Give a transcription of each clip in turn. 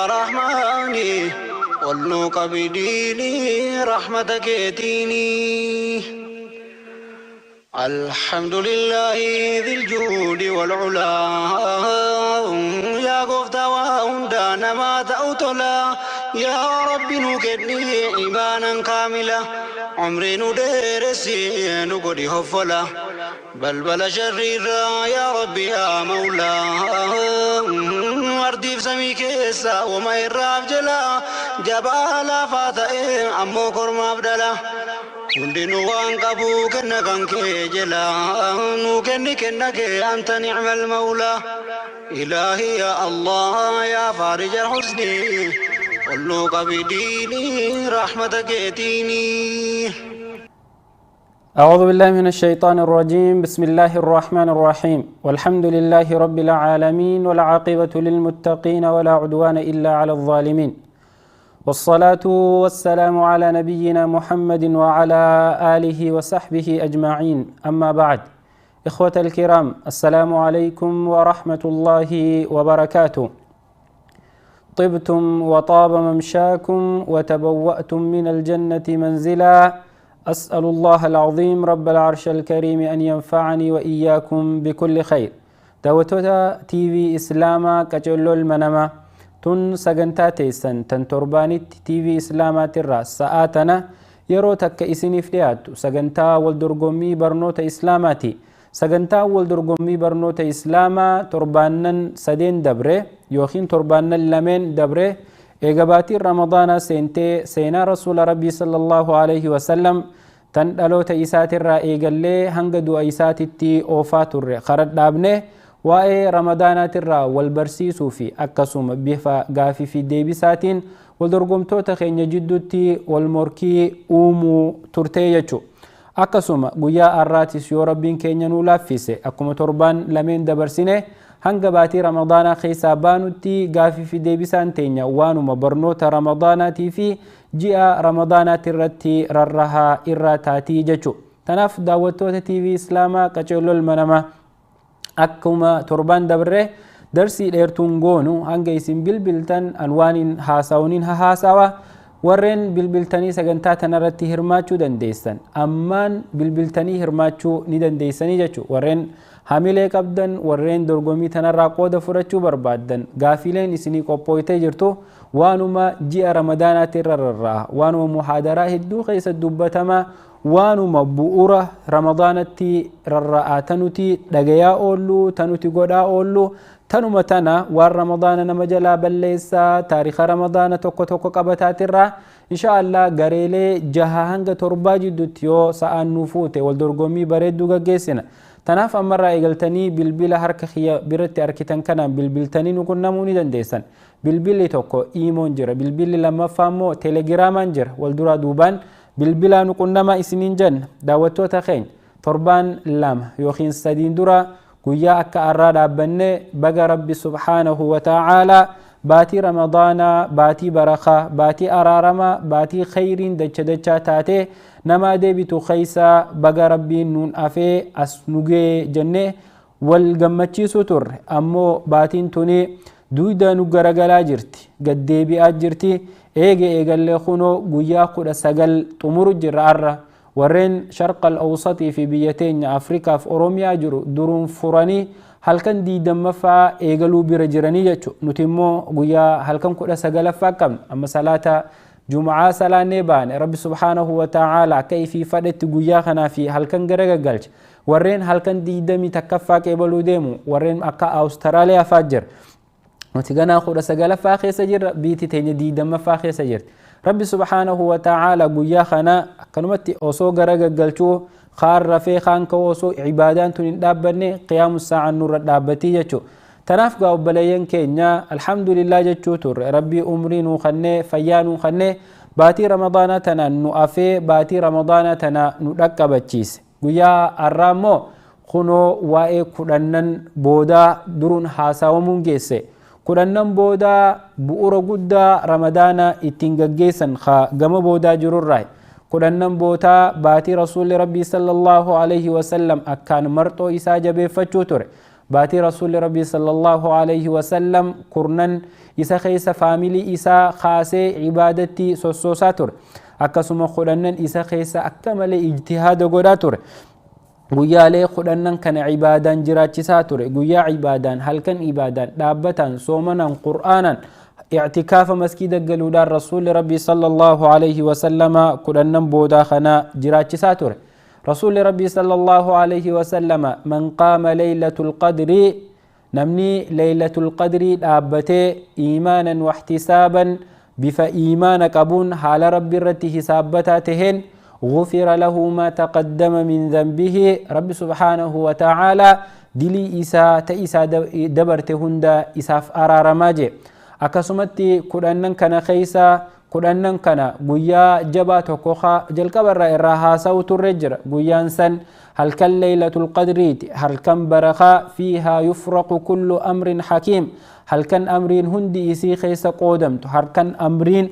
Rahmaani ol nuu qabi diinii rahmata keetiini. الحمد لله ذي الجود والعلا يا قفتا وهندا نما تأوتلا يا رب نكدني إيمانا كاملا عمري ندرسي نقدي هفلا بل بل شريرا يا ربي يا مولا أرضي في سمي كيسا وما يراف جلا جبال فاتئ أمو كرم أبدلا hundinuu waan qabu kenna kan kee jela nu kenni kenna kee anta ni'mal mawla ilaahi ya allah ya farij alhusni ol nuu qabi diinii rahmata keetiini. أعوذ بالله من الشيطان الرجيم. بسم الله الرحمن الرحيم. والحمد لله رب العالمين، والعاقبة للمتقين، ولا عدوان إلا على الظالمين، والصلاة والسلام على نبينا محمد وعلى آله وصحبه أجمعين. أما بعد، إخوة الكرام، السلام عليكم ورحمة الله وبركاته. طبتم وطاب ممشاكم وتبوأتم من الجنة منزلا. أسأل الله العظيم رب العرش الكريم أن ينفعني وإياكم بكل خير. دعوتها تي في إسلاما كجلول منما tun sagantaa teessan tan torbaanitti TV Islaamaatirraa sa'aa tana yeroo takka isiniif dhiyaattu sagantaa waldorgommii barnoota Islaamaati. Sagantaa waldorgommii barnoota Islaamaa torbaannan sadeen dabre yookiin torbaannan lameen dabre eega baatiin Ramadaanaa seentee seenaa Rasuula Rabbii sallallahu alaihi wasallam tan dhaloota isaatirraa eegallee hanga du'a isaatitti oofaa turre kara dhaabne waa'ee Ramadaanaatirraa wal barsiisuu fi akkasuma bifa gaafii fi deebisaatiin wal dorgomtoota keenya jidduutti wal morkii uumuu turtee jechuudha. Akkasuma guyyaa har'aatis yoo Rabbiin keenya nuu laaffise akkuma torbaan lameen dabarsine hanga baatii Ramadaanaa keessaa baanutti gaafii fi deebisaan teenya waanuma barnoota Ramadaanaatii fi ji'a Ramadaanaati irratti rarrahaa irraa taatii jechuudha. Tanaaf daawwattoota TV Islaamaa qaceelloo manama akkuma torbaan dabarre darsii dheertuun goonu hanga isin bilbiltan anwaaniin haasawuniin hahaasawa warreen bilbiltanii sagantaa tanarratti hirmaachuu dandeessan ammaan bilbiltanii hirmaachuu ni dandeessanii jechuudha. Warreen hamilee qabdan, warreen dorgommii tanarraa qooda fudhachuu barbaaddan, gaafileen isinii qophooytee jirtu waanuma ji'a Ramadaanaatti irra rarra'a, waanuma muhaadaraa hedduu keessa dubbatama, waanuma bu'uura Ramadaanatti rarra'aa tanuti dhagayaa oollu, tanuti godhaa oollu, tanuma tana waan Ramadaana nama jalaa balleessaa taarika Ramadaana tokko tokko qabataatirraa insha Allah gareelee 6 hanga 7 jidduutti yoo sa'aan nuu fuute wal dorgommii bareedduu gaggeessina. Tanaaf ammarraa eegaltanii bilbila harka kiyya biratti arkitan kanaan bilbiltanii nu qunnamuu ni dandeessan. Bilbilli tokko iimoon jira, bilbilli lammaffaa immoo teelegiraamaan jira. Wal duraa duubaan bilbilaa nu qunnamaa isiniin jenna. Daawwattoota keenya, torbaan 2 yookiin 3 dura guyyaa akka har'aa dhaabbanne baga Rabbi subhaanahu wa ta'aalaa baatii Ramadaanaa, baatii barakaa, baatii araaramaa, baatii khayriin dacha dachaa taatee namaa deebitu keessa baga Rabbiin nuun afee as nu ga'e jennee wal gammachiisuu turre. Ammoo baatiin tuni duyda nu garagalaa jirti, gaddeebi'aa jirti. Eege eegallee kunoo guyyaa 19 xumuru jirra har'a. Warreen Sharqal Awsatii fi biyya teenya Afrikaaf Oromiyaa jiru duruun furanii halkan 20ffaa eegaluu bira jiranii jechuudha. Nuti immoo guyyaa halkan 19ffaa qabna. Amma salaata Jum'aa salaannee baane Rabbi subhaanahu wa ta'aala akka ifii fadhetti guyyaa kanaa fi halkan garagagalcha. Warreen halkan 21ffaa qeebaluu deemu warreen akka Awustiraaliyaa fa'aa jira. Nuti ganaa 19ffaa keessa jirra, biitti teenya 20ffaa keessa jirti. Rabbi subhaanahu wa ta'aala guyyaa kana akkanumatti osoo garagagalchuu kaan rafee kaan ka'uu osoo ibaadaan tun hin dhaabbanne qiyaamu saa'aan nurra dhaabbatii jechuudha. Tanaaf gaa obboleeyyan keenya alhamdulillah jechuu turre. Rabbii umrii nuu kennee fayyaa nuu kennee baatii Ramadaanaa tana nu afee baatii Ramadaanaa tana nu dhaqqabachiise. Guyyaa har'aa immoo kunoo waa'ee 10 boodaa duruun haasawamuun geesse. 10 boodaa bu'uura guddaa Ramadaana ittiin gaggeessan gama boodaa jirurraa. 10 boodaa baatii Rasuulli Rabbii sallallahu alaihi wasallam akkaan marxoo isaa jabeeffachuu ture. Baatii Rasuulli Rabbii sallallahu alaihi wasallam kurnan isa keessa faamilii isaa kaasee ibaadatti sossoosaa ture. Akkasuma kudhannan isa keessa akka malee ijtihaada godhaa ture. Guyyaalee kudhannan kana ibaadaan jiraachisaa ture. Guyyaa ibaadaan, halkan ibaadaan, dhaabbataan, soomanaan, qur'aanaan, i'tikaafa maskiida galuudhaan Rasuulli Rabbii sallallahu alaihi wasallama kudhannan boodaa kana jiraachisaa ture. Rasuulli Rabbii sallallahu alaihi wasallama man qaama laylatul qadrii, namni laylatul qadrii dhaabbatee iimaanan waxtisaaban, bifa iimaana qabuun haala Rabbi irratti hisaabbataa taheen, غفر له ما تقدم من ذنبه. رب سبحانه وتعالى دلي إسا تإسا دبرت هندا إساف أرار ماجي. أكسمتي كرانن كان خيسا كرانن كان قويا جبا تكوخا جلقب الرئيرها صوت الرجر قويا سن هل كان ليلة القدر هل كان برخا فيها يفرق كل أمر حكيم. هل كان أمرين هندي إسي خيسا قودمت، هل كان أمرين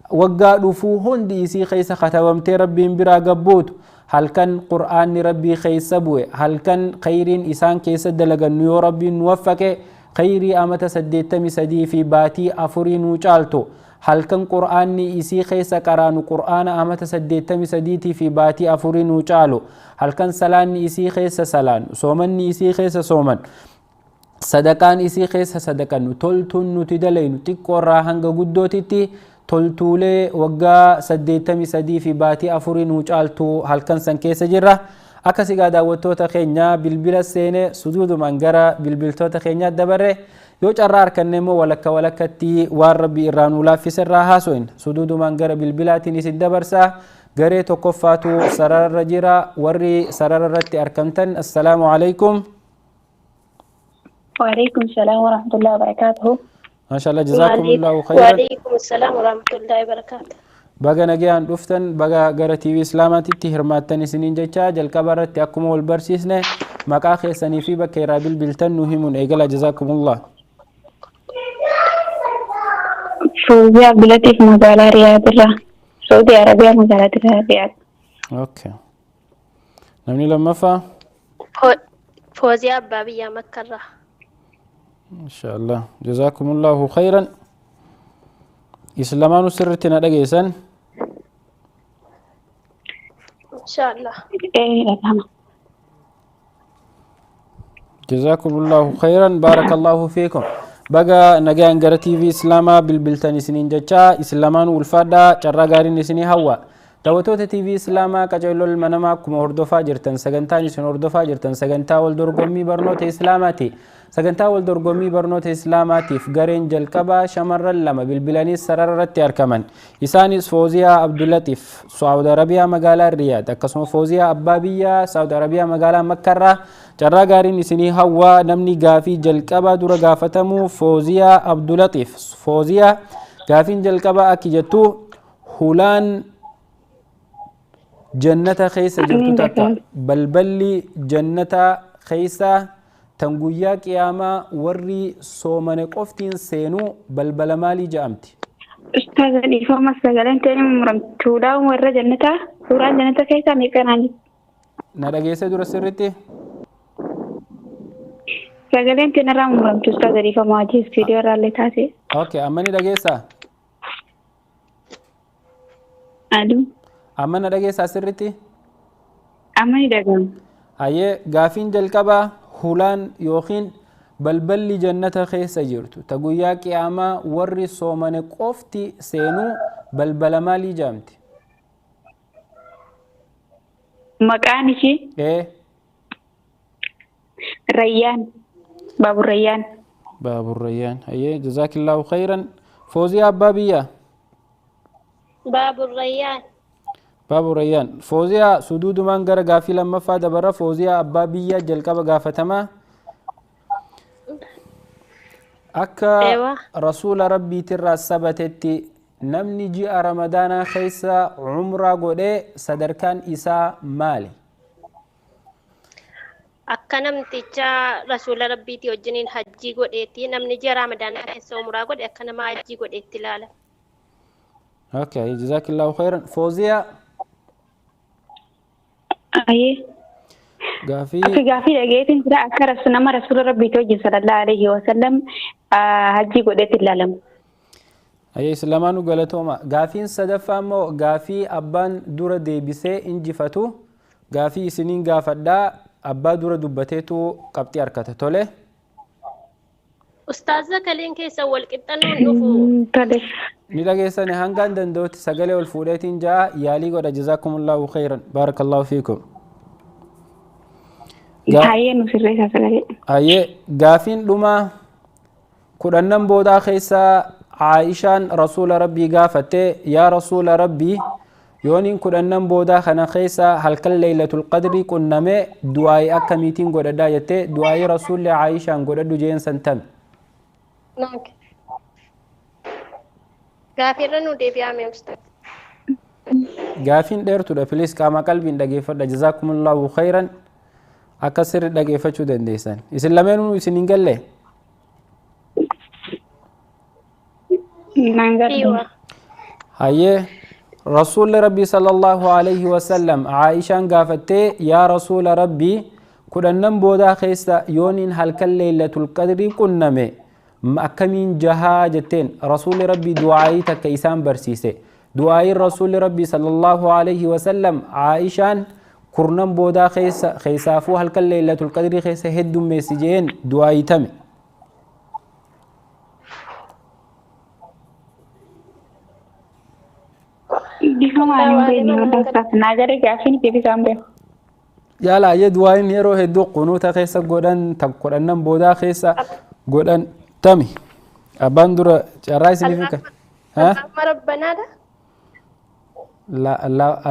waggaa dhufuu hundi isii keessa katabamtee Rabbiin biraa gabbuutu, halkan qur'aanni Rabbii keessa bu'e, halkan khayriin isaan keessa dalagannu yoo Rabbiin nu waffaqe khayrii amata 83 fi baatii 4 nuu caaltu, halkan qur'aanni isii keessa qaraanu qur'aana amata 83 fi baatii 4 nuu caalu, halkan salaanni isii keessa salaannu, soomanni isii keessa sooman, sadaqaan isii keessa sadaqannu, toltuun nuti dalaynu xiqqoorraa hanga guddootitti toltuulee waggaa 83 fi baatii 4 nuu caaltu halkan san keessa jirra. Akkasii gaa daawwattoota keenya bilbila seene suduudumaan gara bilbiltoota keenyaa dabarre. Yoo carraa harkanne immoo walakka walakkatti waan Rabbi irraa nuu laaffise irraa haaso'in. Suduudumaan gara bilbilaatiin isin dabarsa. Garee tokkoffaatu sarararra jira. Warri sarararratti argamtan assalaamu alaikum. وعليكم السلام ورحمة الله وبركاته. ما شاء الله جزاكم الله خيرا. وعليكم السلام ورحمة الله وبركاته. Baga nagayaan dhuftan, baga gara TV Islaamaatitti hirmaattan isiniin jecha. Jalqaba irratti akkuma wal barsiisne maqaa keessanii fi bakka irraa bilbiltan nu himuun eegala. Jazakumullah. Fawziyaa Abdulatiif magaalaa Riyaad irraa, Saudi Arabiyaa magaalaa Riyaad. Okay. Namni lammaffaa? Fawziyaa Abbaa Biyyaa Makkarraa. Inshaallah. Jazakumullahu khayran. Islamaanuu sirriitti na dhageessan? Inshaallah. Ee, dhagahama. Jazakumullahu khayran. Barakallahu fiikum. Baga nagaan gara TV Islaamaa bilbiltan isiniin jecha. Islamaanuu ulfaadhaa, carraa gaariin isinii hawwa. Daawwattoota TV Islaamaa qajeeloo ilma namaa, akkuma hordofaa jirtan sagantaan isin hordofaa jirtan sagantaa wal dorgommii barnoota Islaamaati. Sagantaa wal dorgommii barnoota Islaamaatiif gareen jalqabaa shamarran lama bilbilanii sarara irratti argaman. Isaanis Fooziyaa Abdullatiif Saawud Arabiyaa magaalaa Riyaad, akkasuma Fooziyaa Abbaa Biyyaa Saawud Arabiyaa magaalaa Makkarraa. Carraa gaariin isinii hawwa. Namni gaafii jalqabaa dura gaafatamu Fooziyaa Abdullatiif. Fooziyaa, gaafiin jalqabaa akki jettu: hulaan jannata keessa jirtu takka, balballi jannata keessa tan guyyaa qiyaamaa warri soomane qoftiin seenuu balbala maalii jedhamti? Ustaaza, dhiifama, sagaleen ta'e muramtuudha. Warra jannataa suuraan jannata keessaa meeqa naan jettu? Na dhageessee dura sirriitti? Sagaleen ta'e narraa muramtu ustaaza, dhiifama, hojii istiidiyoo irraa illee taate. Okay, amma ni dhageessaa? Aduu. Amma na dhageessaa sirriitti? Amma ni dhaga'ama. Hayyee, gaafiin jalqabaa hulaan yookiin balballi jannata keessa jirtu ta guyyaa qiyaamaa warri soomane qofti seenuu balbala maalii jedhamti? Maqaan ishii? Ee. Rayyaan. Baabur Rayyaan. Baabur Rayyaan. Hayyee, jazaakillaahu khayran. Fooziyaa Abbaa Biyyaa. Baabur Rayyaan. Baabur Rayyaan. Fooziyaa, suduudumaan gara gaafii lammaffaa dabarra. Fooziyaa Abbaa Biyyaa jalqaba gaafatamaa. Akka Eewa. Rasuula Rabbiitirraa sabatetti namni ji'a Ramadaanaa keessa umraa godhee sadarkaan isaa maali? Akka namticha Rasuula Rabbiitii wajjiniin hajjii godheetti, namni ji'a Ramadaanaa keessa umuraa godhe akka nama hajjii godheetti ilaala. Okay, jazaakillaahu khayran. Fooziyaa. Ayyee. Gaafii Akka gaafii dhageetiin jira akka rasu nama rasuula rabbiitii wajjin sallallahu alaihi wasallam hajjii godhetti ilaalamu. Ayyee isin lamaanuu galatooma. Gaafiin sadaffaa immoo gaafii abbaan dura deebisee injifatu gaafii isiniin gaafadhaa abbaa dura dubbateetu qabxii harkata tole. Ustaaza kaleen keessa wal qixxannoon dhufu. Tole. Ni dhageessani hangaan danda'utti sagalee ol fuudheetiin ja'a yaalii godha jazaakumullahu khayran baarakallahu fiikum. Hayyee nu sirreessa sagalee. Ayyee gaafiin dhumaa kudhannan boodaa keessa Aayishaan rasuula rabbii gaafatte yaa rasuula rabbii yooniin kudhannan boodaa kana keessa halkan leeylatul qadrii qunname du'aayii akkamiitiin godhadhaa jettee du'aayii rasuulli Aayishaan godhadhu jeen san tame. Gaafiirra nu deebi'ame ustaaz. Gaafiin dheertuudha pilis qaama qalbiin dhageeffadha jazaakumullahu khayran akka sirri dhageeffachuu dandeessan. Isin lameenuu isin hin galle? Naan galu. Hayyee rasuulli rabbii sallallahu alaihi wasallam Aayishaan gaafattee yaa rasuula rabbii kudhannan boodaa keessa yooniin halkan leeylatul qadrii qunname akkamiin jahaa jetteen rasuulli rabbii du'aayii takka isaan barsiise. Du'aayiin rasuulli rabbii sallallahu alaihi wasallam Aayishaan kurnan boodaa keessa keessaafuu halkan leeylatul qadrii keessa heddummeessi jeen du'aayii tame. Bifa maaliin beekni waldaa ustaas naa galee gaafiin deebisaan beeku. Yaala ayyee du'aayiin yeroo hedduu qunuuta keessa godhan tan kudhannan boodaa keessa godhan tami. Abbaan dura carraa isiniif kan. Allahumma rabbanaadha.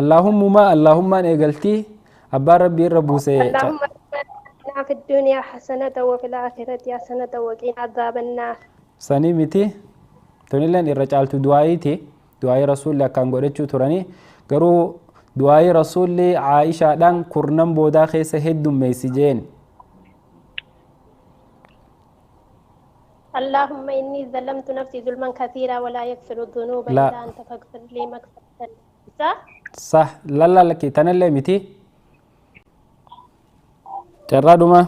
Allaahummaa allaahummaan eegaltii abbaan rabbii irra buuse. اللهم ربنا في الدنيا حسنة وفي الآخرة حسنة وقنا عذاب النار. Sanii miti tunilleen irra caaltu du'aayiiti. Du'aayii rasuulli akkaan godhachuu turanii garuu du'aayii rasuulli Aayishaadhaan kurnan boodaa keessa heddummeessi jeen. اللهم إني ظلمت نفسي ظلما كثيرا ولا يغفر الذنوب لا. إلا أنت فاغفر لي مغفرة صح؟ Sah lallaa lakkii tanallee miti. Carraa dhumaa.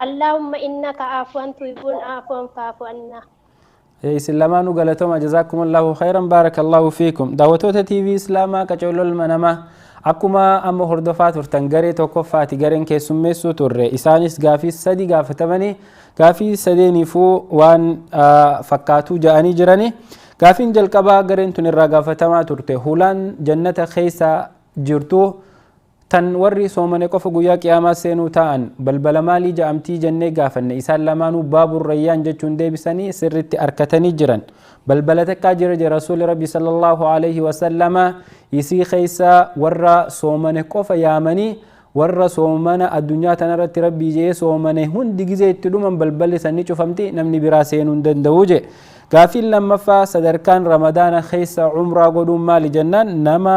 اللهم إنك عفو تحب عفوا فاعف عنا. Isin lamaanuu galatooma jazaakumullahu khayran baarakallahu fiikum. Daawwattoota TV Islaamaa qacoolol manamaa akkuma amma hordofaa turtan garee tokkoffaati gareen keessummeessuu turre isaanis gaafii sadi gaafatamanii gaafii sadeeniifuu waan fakkaatuu ja'anii jirani. Gaafiin jalqabaa gareen tun irraa gaafatamaa turte hulaan jannata keessa jirtu tan warri soomane qofa guyyaa qiyaamaa seenuu ta'an balbala maalii ja'amtii jennee gaafanne isaan lamaanuu baabur rayyaan jechuun deebisanii sirritti arkatanii jiran balbala takkaa jira jira rasuulli rabbi sallallahu alaihi wasallama isii keessa warra soomane qofa yaamanii warra soomana addunyaa tanarratti rabbii jee soomane hundi gizee itti dhuman balballi sanni cufamti namni biraa seenuu hin danda'u je gaafiin lammaffaa sadarkaan ramadaana keessa umraa godhuun maali jennaan nama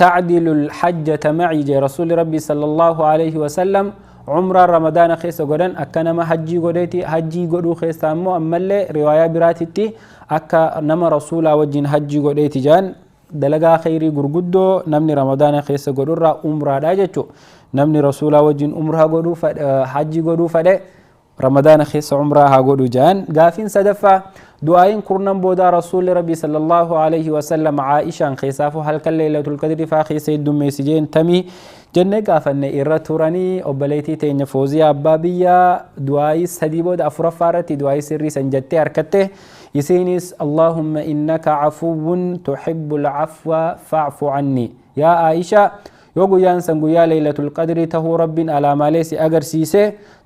تعدل الحجة معي جي رسول ربي صلى الله عليه وسلم عمر رمضان خيس غدن أكا نما حجي غديتي حجي غدو خيس أمو أما اللي رواية براتتي أكا نما رسول وجين حجي غديتي جان دلقا خيري غرغدو نمني رمضان خيس غدو را عمره دا جچو نمني رسول وجين عمره غدو حجي غدو فده رمضان خيس عمره ها غدو جان غافين صدفة دعاين كرنم بودا رسول ربي صلى الله عليه وسلم عائشة خيسافو هل ليلة القدر فاخي سيد ميسجين تمي جنة غافن إرى توراني أبليتي تين فوزي أبابية دعاي سدي بود أفرفارتي دعاي سري سنجتي أركته يسينيس اللهم إنك عفو تحب العفو فاعف عني يا عائشة yoo guyyaan san guyyaa leeylatul qadrii tahuu rabbiin alaamaalee si agarsiise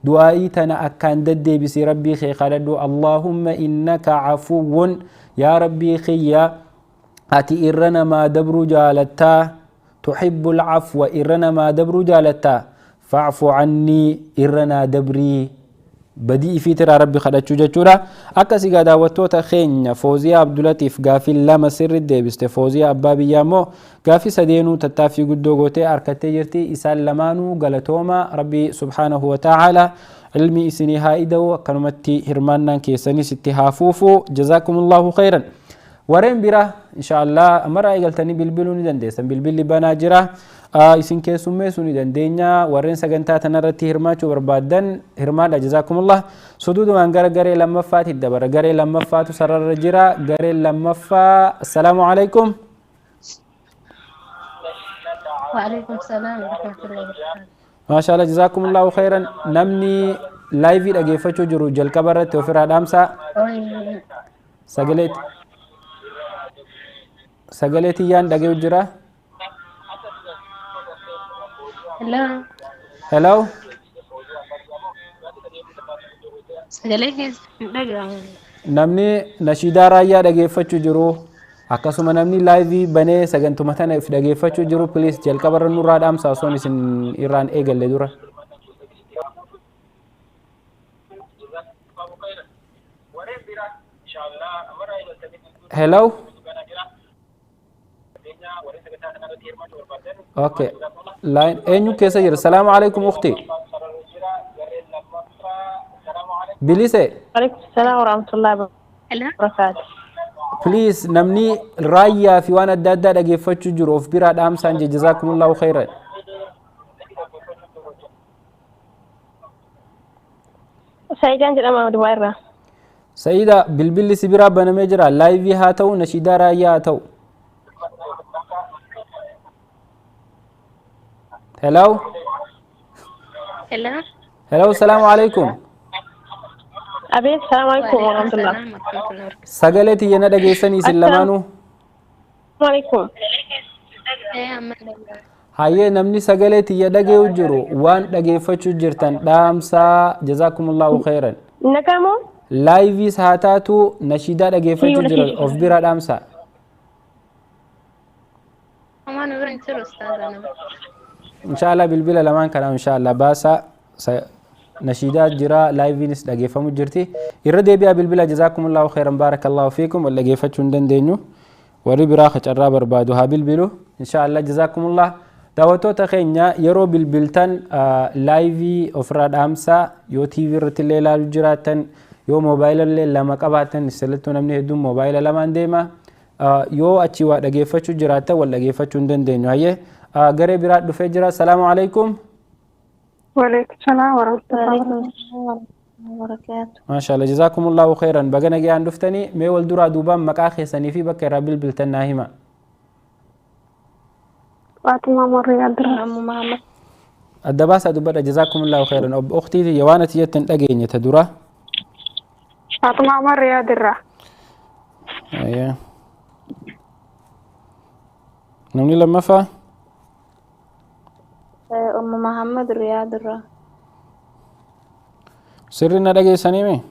du'aa'ii tana akkaan deddeebisi rabbii kee kadhadhu allaahumma innaka cafuwwun yaa rabbii kiyya ati irra namaa dabruu jaalattaa tuxibbu alcafwa irra namaa dabruu jaalattaa facfu cannii irra naa dabrii badii ifiitiraa rabbi kadhachuu jechuudha akkas egaa daawwattoota keenya fooziyaa abdulatiif gaafii lama sirri deebiste fooziyaa abbaa biyyaa immoo gaafii sadeenuu tattaaffii guddoo gootee harkattee jirti isaan lamaanuu galatooma rabbi subhaanahu wa ta'aala ilmi isinii haa ida'u akkanumatti hirmaannaan keessanis itti haa fuufu jazaakumullahu khayran. Warreen biraa inshaallah ammarraa eegaltanii bilbiluu ni dandeessan. Bilbilli banaa jira. Isin keessummeessuu ni dandeenya. Warreen sagantaa tanarratti hirmaachuu barbaaddan hirmaadha. Jazaakumullah. Suduudumaan gara garee lammaffaatti dabara. Garee lammaffaatu sararra jira. Gareen lammaffaa, assalaamu alaikum. وعليكم السلام ورحمة الله وبركاته. Maashaallah, jazaakumullahu khairan. Namni live dhageeffachuu jiru jalqaba irratti ofirraa dhaamsaa. Sagalee tiyyaan dhaga'u jira. Hello. Hello. Sagalee keessa hin dhaga'amu. Namni nashiidaa raayyaa dhageeffachuu jiru, akkasuma namni live banee sagantuma tana if dhageeffachuu jiru, please jalqaba irra nurraa dhaamsaa osoon isin irraan eegalle dura. Hello. Okay. Line eenyu keessa jira? Salaamu alaikum, ukhti. Bilise. عليكم السلام ورحمة الله Hello. وبركاته. Please, namni raayyaa fi waan adda addaa dhageeffachuu jiru of biraa dhaamsaan je. Jazaakumullahu khairan. Saayidaan jedhama, Dubaay irraa. Sa'iida, bilbilli si biraa banamee jira. Live haa ta'u, nashiidaa raayyaa haa ta'u. Hello. Hello. Hello, salaamu alaikum. Abeet, السلام عليكم وعليكم ورحمة الله. السلام ورحمة الله وبركاته. Sagalee tiyya na dhageessanii isin lamaanuu? السلام عليكم. Ee, amma dhaga'ama. Hayyee, namni sagalee tiyya dhaga'u jiru waan dhageeffachuu jirtan dhaamsaa. Jazaakumullahu khairan. Nagamoo? Live haa taatu, nashiidaa dhageeffachuu jira of bira dhaamsaa. Homaa nu bira hin jiru, ustaaza nama. Inshaallah, bilbila lamaan kana inshaallah baasaa. Nashiidaa jira, live nis dhageeffamu jirti. Irra deebi'aa bilbila. Jazaakumullahu khairan, baarakallahu fiikum. Wal dhageeffachuu hin dandeenyu. Warri biraa qacarraa barbaadu haa bilbilu inshaallah. Jazaakumullah. Daawwattoota keenya, yeroo bilbiltan live ofirraa dhaamsaa. Yoo TV irratti illee ilaaluu jiraattan, yoo moobaayila illee lama qabaatan, sirrittuu namni hedduun moobaayila lamaan deema, yoo achii waa dhageeffachuu jiraattan wal dhageeffachuu hin dandeenyu. Hayyee, garee biraa dhufee jira. Salaamu alaikum. وعليكم السلام ورحمة الله. وعليكم السلام ورحمة الله وبركاته. Maashaallah, jazaakumullahu khairan. Baga nagayaan dhuftanii. Mee wal duraa duubaan maqaa keessanii fi bakka irraa bilbiltan naa hima. فاطمة من الرياض. أم محمد. Adda baasaa dubbadha. Jazaakumullahu khairan. Obbo ukhtii, waan ati jettan dhageenye ta dura. فاطمة من الرياض irraa. Ayyee. Namni lammaffaa? أم محمد، الرياض irraa. Sirri na dhageessanii mee?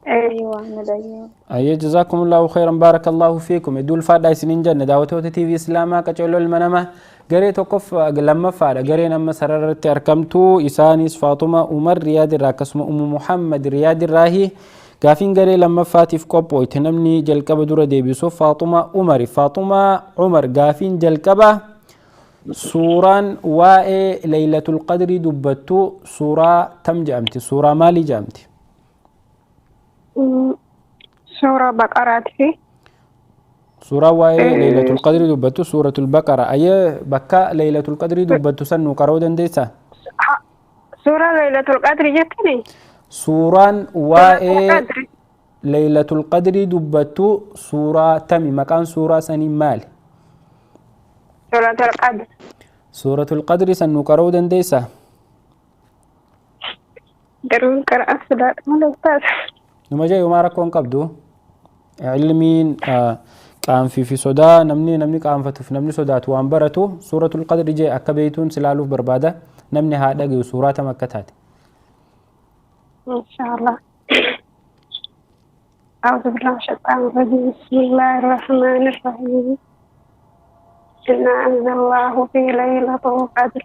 أيوة، ندعي. Ayyee, jazaakumullahu khairan, baarakallahu fiikum. Iddoo ulfaadhaa isiniin jenne. Daawwattoota TV Islaamaa qaceeloo ilma namaa, garee tokkoff lammaffaadha. Gareen amma sararratti argamtu isaanis Faaxuma Umar Riyaad irraa, akkasuma Ummu Muhammad Riyaad irraahi. Gaafiin garee lammaffaatiif qophooyte namni jalqaba dura deebisuuf Faaxuma Umari. Faaxuma Umar, gaafiin jalqaba: suuraan waa'ee Laylatul Qadrii dubbattu suuraa tam jedhamti? Suuraa maalii jedhamti? Suuraa Baqaraati fi Suuraan waa'ee Laylatul Qadrii dubbattu Suuratul Baqara. Ayyee, bakka Laylatul Qadrii dubbattu san nu qara'uu dandeessaa? Suuraa Laylatul Qadri jettani? Suuraan waa'ee Laylatul Qadrii dubbattu suuraa tami? Maqaan suuraa sanii maali? Suuratul Qadr. Suuratul Qadrii san nu qara'uu dandeessaa? Garuu qara'a sodaadha malee, ustaaz. Numa jee, yomaa rakkoon qabdu. Ilmiin qaanfii fi sodaa, namni qaanfatuuf namni sodaatu waan baratu. Suuratul Qadri jee, akka beeytuun silaaluuf barbaada. Namni haa dhagayu suuraa tam akka taate. إن شاء الله. أعوذ بالله من الشيطان الرجيم. بسم الله الرحمن الرحيم. إنا أنزلناه في ليلة القدر.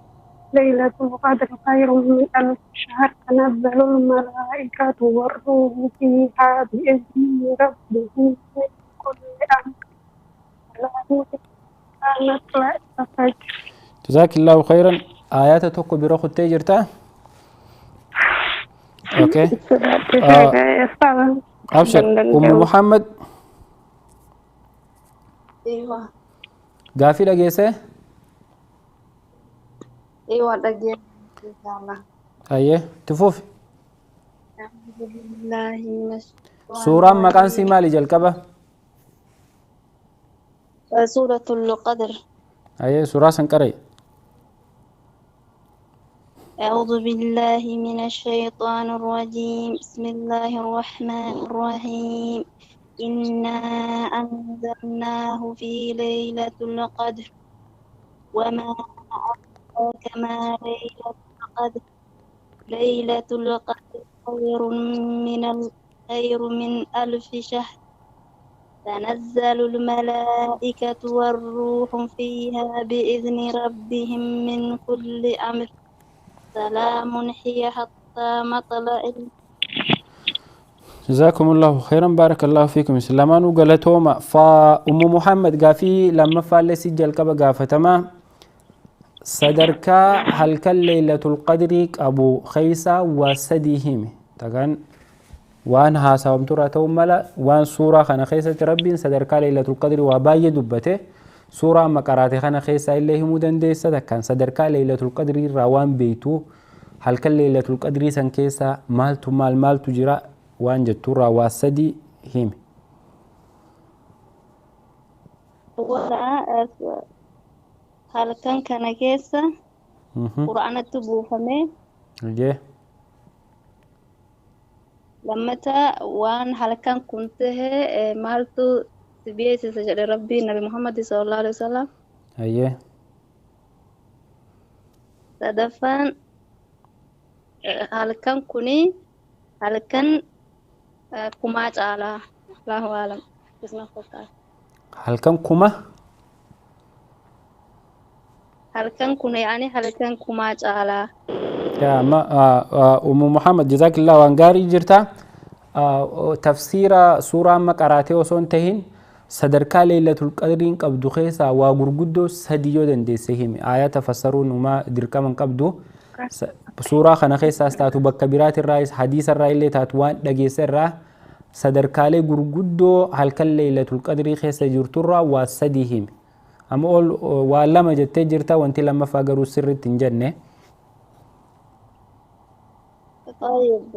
ليلة القدر خير من ألف شهر. تنزل الملائكة والروح فيها بإذن ربهم من كل أمر. سلام مطلع الفجر. جزاك الله خيرا. آيات tokko bira kuttee jirta. Okay. أبشر. أم محمد. Eewa. Gaafii dhageesse? Eewa dhageesse inshallah. Ayyee itti fufi. أعوذ بالله من الشيطان Suuraan maqaan sii الرجيم. Maali jalqaba? سورة القدر. Ayyee suuraa san qara'i. أعوذ بالله من الشيطان الرجيم. بسم الله الرحمن الرحيم. إنا أنزلناه في ليلة القدر، وما أدراك ما ليلة القدر. ليلة القدر خير من خير من ألف شهر. تنزل الملائكة والروح فيها بإذن ربهم من كل أمر. سلام هي حتى مطلع. جزاكم الله خيرا، بارك الله فيكم. Islaamaanuu galatooma. Fa Ummu Muhammad, gaafii lammaffaallee si jalqaba gaafatama. Sadarkaa halkan Leeylatul Qadrii qabu keeysaa waa sadii himi. Takaan waan haasawamturraa ta'uu mala, waan suuraa kana keessatti Rabbiin sadarkaa Leeylatul Qadrii waa baay'ee dubbate, suuraa amma qaraate kana keessaa illee himuu dandeessa. Takkaan sadarkaa Leeylatul Qadrii irraa waan beeytu, halkan Leeylatul Qadrii san keessaa maaltu maal maaltu jira waan jetturraa waa sadii himi. Wala halkan kana keessa Qur'aanatti buufame. Lammata, waan halkan kun tahe maaltu si beeksisa jedhe Rabbiin Nabi Muhammad sallallahu alaihi wasallam. Sadaffaan, halkan kuni halkan kumaa caalaa. Allahu a'lam. Isma fakkaata. Halkan kuma Halkan kun yaani halkan kumaa caalaa. Yaa amma Ummu Muhammad, jazaakillah, waan gaarii jirta. Tafsiira suuraa amma qaraatee osoo hin tahin, sadarkaa Leeylatul Qadriin qabdu keessaa waa gurguddoo sadi yoo dandeesse himi. Aayata fassaruun uumaa dirqama hin qabdu. Suuraa kana keessaas taatu, bakka biraatirraas, hadiisarraa illee taatu, waan dhageesse irraa sadarkaalee gurguddoo halkan Leeylatul Qadrii keessa jirturraa waa sadi himi. Amma ol waa lama jettee jirta, wanti lammaffaa garuu sirriitti hin jenne. طيب,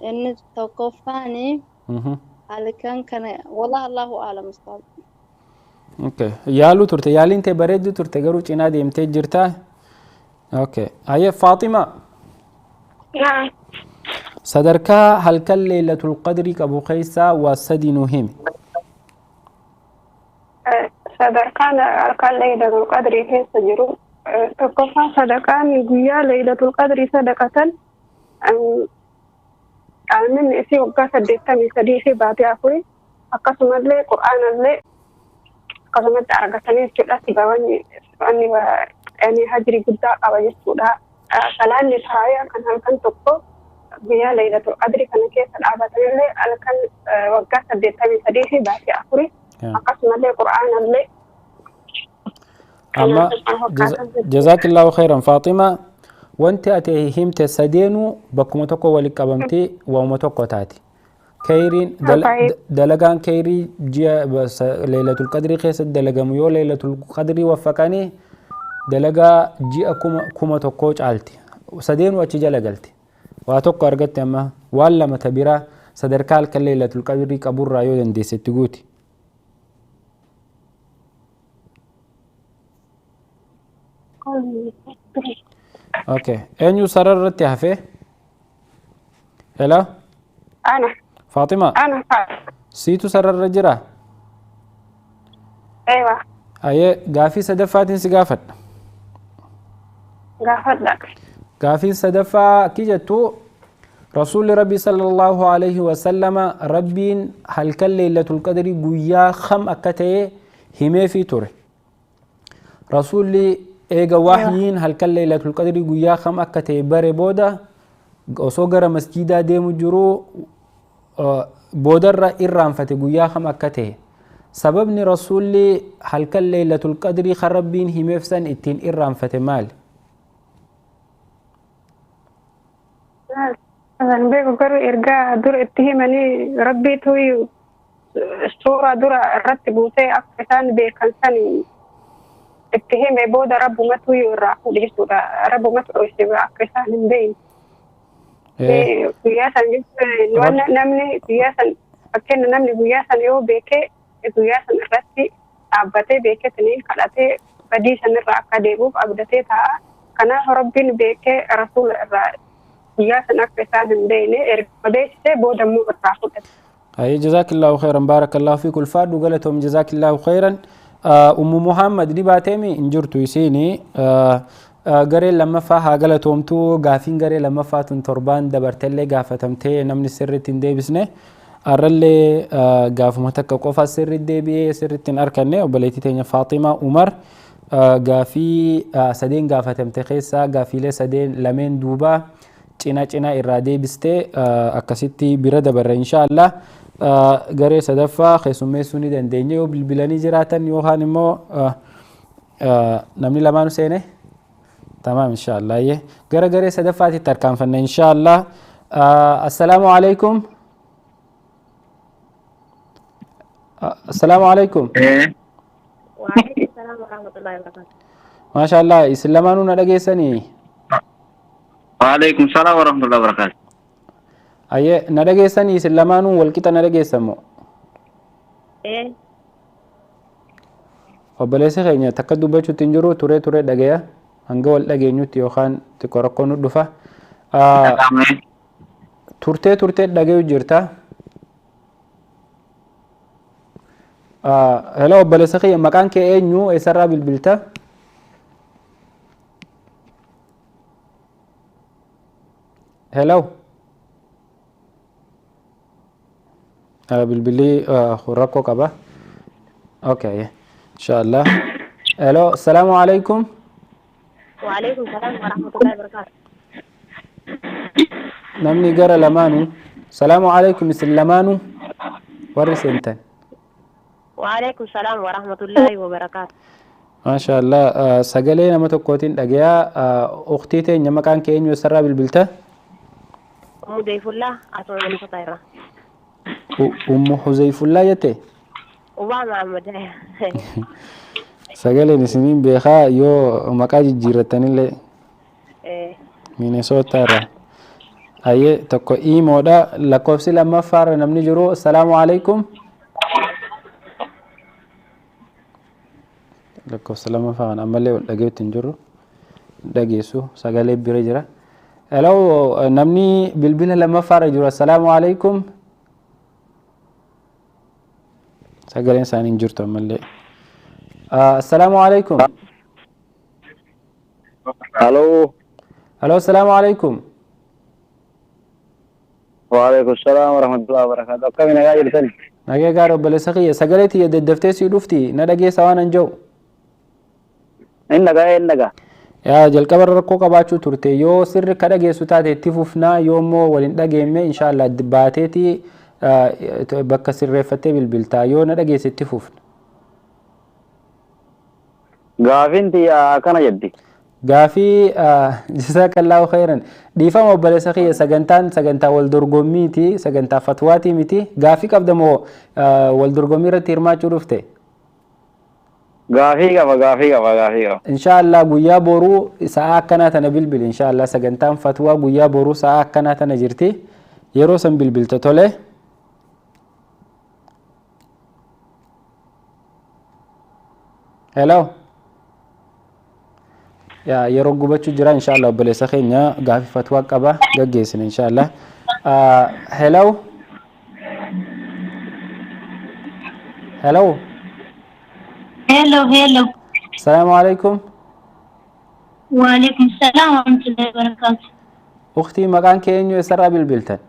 inni tokkoffaani halkan kana, wallah, Allahu a'lam ustaz. Okay. Yaaluu turte, yaaliin ta'e bareedduu turte, garuu cinaa deemtee jirta. Okay. Ayyee Faaxima. نعم. Sadarkaa halkan Leeylatul Qadrii qabu keessaa waa sadi nuu himi. Sadarkaan halkan Laylatul Qadrii keessa jiru, tokkoffaa, sadaqaan guyyaa Laylatul Qadrii sadaqatan qaalminni isii waggaa 83 fi baatii 4, akkasumallee Qur'aanallee akkasumatti argatanii jechuudha. Sibabanni ani hajri guddaa qaba jechuudha. Salaanni taa'ee kan halkan tokko guyyaa Laylatul Qadrii kana keessa dhaabatanillee halkan waggaa 83 fi baatii 4, akkasumallee Qur'aanallee. Amma jazaakillahu khairan Faaxima, wanti ati himte sadeenuu bakkuma tokko walitti qabamtee waanuma tokko taati. Kayriin dalagaan kayrii ji'a Leeylatul Qadrii keessatti dalagamu, yoo Leeylatul Qadrii waffaqanii, dalagaa ji'a 1000 caalti. Sadeenuu achi jala galti. Waa tokko argatte, amma waan lama ta biraa sadarkaa halkan Leeylatul Qadrii qaburraa yoo dandeesse itti guuti. Okay. Eenyu sarara irratti hafe? Hello? Ana. Faaxima? Ana. Siitu sarara jira? Eewa. Ayyee, gaafii sadaffaatiin si gaafadha. Gaafadha. Gaafii sadaffaa akki jettu: Rasuulli Rabbi sallallahu alaihi wasallama Rabbiin halkan Leeylatul Qadrii guyyaa kam akka ta'e himeefii ture. Rasuulli eega wahyiin halkan Leeylatul Qadrii guyyaa kam akka ta'e bare booda, osoo gara masjiidaa deemu jiruu boodarra irraanfate guyyaa kam akka ta'e. Sababni Rasuulli halkan Leeylatul Qadrii kan Rabbiin himeef san ittiin irraanfate maali? Kan beeku garuu ergaa dur itti himanii Rabbiitu Suuraa dura irratti buusee akka isaan beekan san itti hime booda rabbumatu irraa fuudhe jechuudha. Rabbumatu dhoyse akka isaan hin beekne. Guyyaa san jechuun namni guyyaa san fakkeenya namni guyyaa san yoo beekee guyyaa san irratti dhaabbatee beeketanii kadhatee badii san irraa akka deebi'uuf abdatee taa'a. Kanaaf rabbiin beekee rasuula irraa guyyaa san akka isaan hin beekne erga beeksisee booda immoo irraa fudhate. Ayi jazaakillahu khairan baarakallahu fiik ulfaadhu galatoom jazaakillahu khairan. Ummu Muhammad ni baateemi hin jirtu isiini gareen lammaffaa haa galatoomtu gaafiin garee lammaffaa tun torbaan dabartellee gaafatamtee namni sirriitti hin deebisne arrallee gaafuma takka qofa sirriitti deebi'ee sirriitti hin arkanne obboleettii teenya Faaximaa Umar gaafii sadeen gaafatamte keessaa gaafiilee sadeen lameen duubaa cina cina irraa deebistee akkasitti bira dabarre inshaallah garee sadaffaa keessummeessuu ni dandeenya yoo bilbilanii jiraatan yookaan immoo namni lamaanu seene tamaam inshaallah gara garee sadaffaatitti tarkaanfanna inshaallah. Assalaamu alaikum. Assalaamu alaikum. Waalaikum salaam warahmatullahi wabarakatuh. Maashaallah isin lamaanuu na dhageessanii? Waalaikum salaam warahmatullahi wabarakatuh. Ayyee na dhageessanii isin lamaanuu walqixa na dhageessan moo? Ee. Obboleessi keenya takka dubbachuutti hin jiru turee turee dhagaya hanga wal dhageenyutti yookaan xiqqoo rakkoo nu dhufa. Turtee turtee dhagayu jirta. Hello obboleessa kiyya maqaan kee eenyu eessarraa bilbilta? Hello. Bilbilli rakkoo qaba. Okay. Inshallah. Hello. Assalamu alaikum. Wa alaikum salam wa rahmatullahi wa barakatuh. Namni gara lamaanu. Salaamu alaikum isin lamaanu warri seentan. Wa alaikum salam wa rahmatullahi wa barakatuh. Maasha Allah sagalee nama tokkootiin dhagayaa uktii teenya maqaan kee eenyu eessarraa bilbilta? Ummu Zayfullaa asuma Minnesota irraa. Ummu Huzayfullaa jette? Ubaa Mahammad. Sagaleen isiniin beekaa yoo maqaa jijjiirrattanillee Minnesota irraa. Ayyee tokko iimoodha lakkoofsi lammaffaarra namni jiru assalaamu alaikum. Lakkoofsa lammaffaa kana ammallee wal dhageetti hin jirru dhageessu sagalee bira jira. Hello namni bilbila lammaffaarra jiru assalaamu alaikum. Sagaleen isaanii hin jirtu ammallee. Assalaamu alaikum. Hello. Hello assalaamu alaikum. Waalaikum salaam warahmatullahi wabarakatuh. Akkami nagaa jirtani? Nagee gaara obboleessa kiyya sagalee tiyya daddaftee sii dhufti na dhageessa waan an jedhu. Inni dhagaa inni dhagaa. Yaa jalqaba irra rakkoo qabaachuu turte yoo sirri ka dhageessu taate itti fufnaa yoo immoo wal hin dhageenye inshaallah baateeti bakka sirreeffattee bilbiltaa yoo na dhageesse itti fufna. Gaafiin tiyya akkana jetti. Gaafii jazaakallaahu khairan dhiifama obboleessa kiyya sagantaan sagantaa wal dorgommiiti sagantaa fatwaatii miti gaafii qabda moo wal dorgommii irratti hirmaachuu dhufte? Gaafii qaba gaafii qaba gaafii qaba. Inshaallah guyyaa boruu sa'a akkanaa tana bilbili inshaallah sagantaan fatwaa guyyaa boruu sa'a akkanaa tana jirti yeroo san bilbilta tole. Hello. Yaa yeroo gubachuu jira inshaallah obboleessa keenya gaafii fatwaa qaba gaggeessina inshaallah. Hello. Hello. Hello, hello. Assalamu alaikum. Waalaikum salam wa rahmatullahi wa barakatuh. Uktii maqaan kee eenyu eessarraa bilbiltan?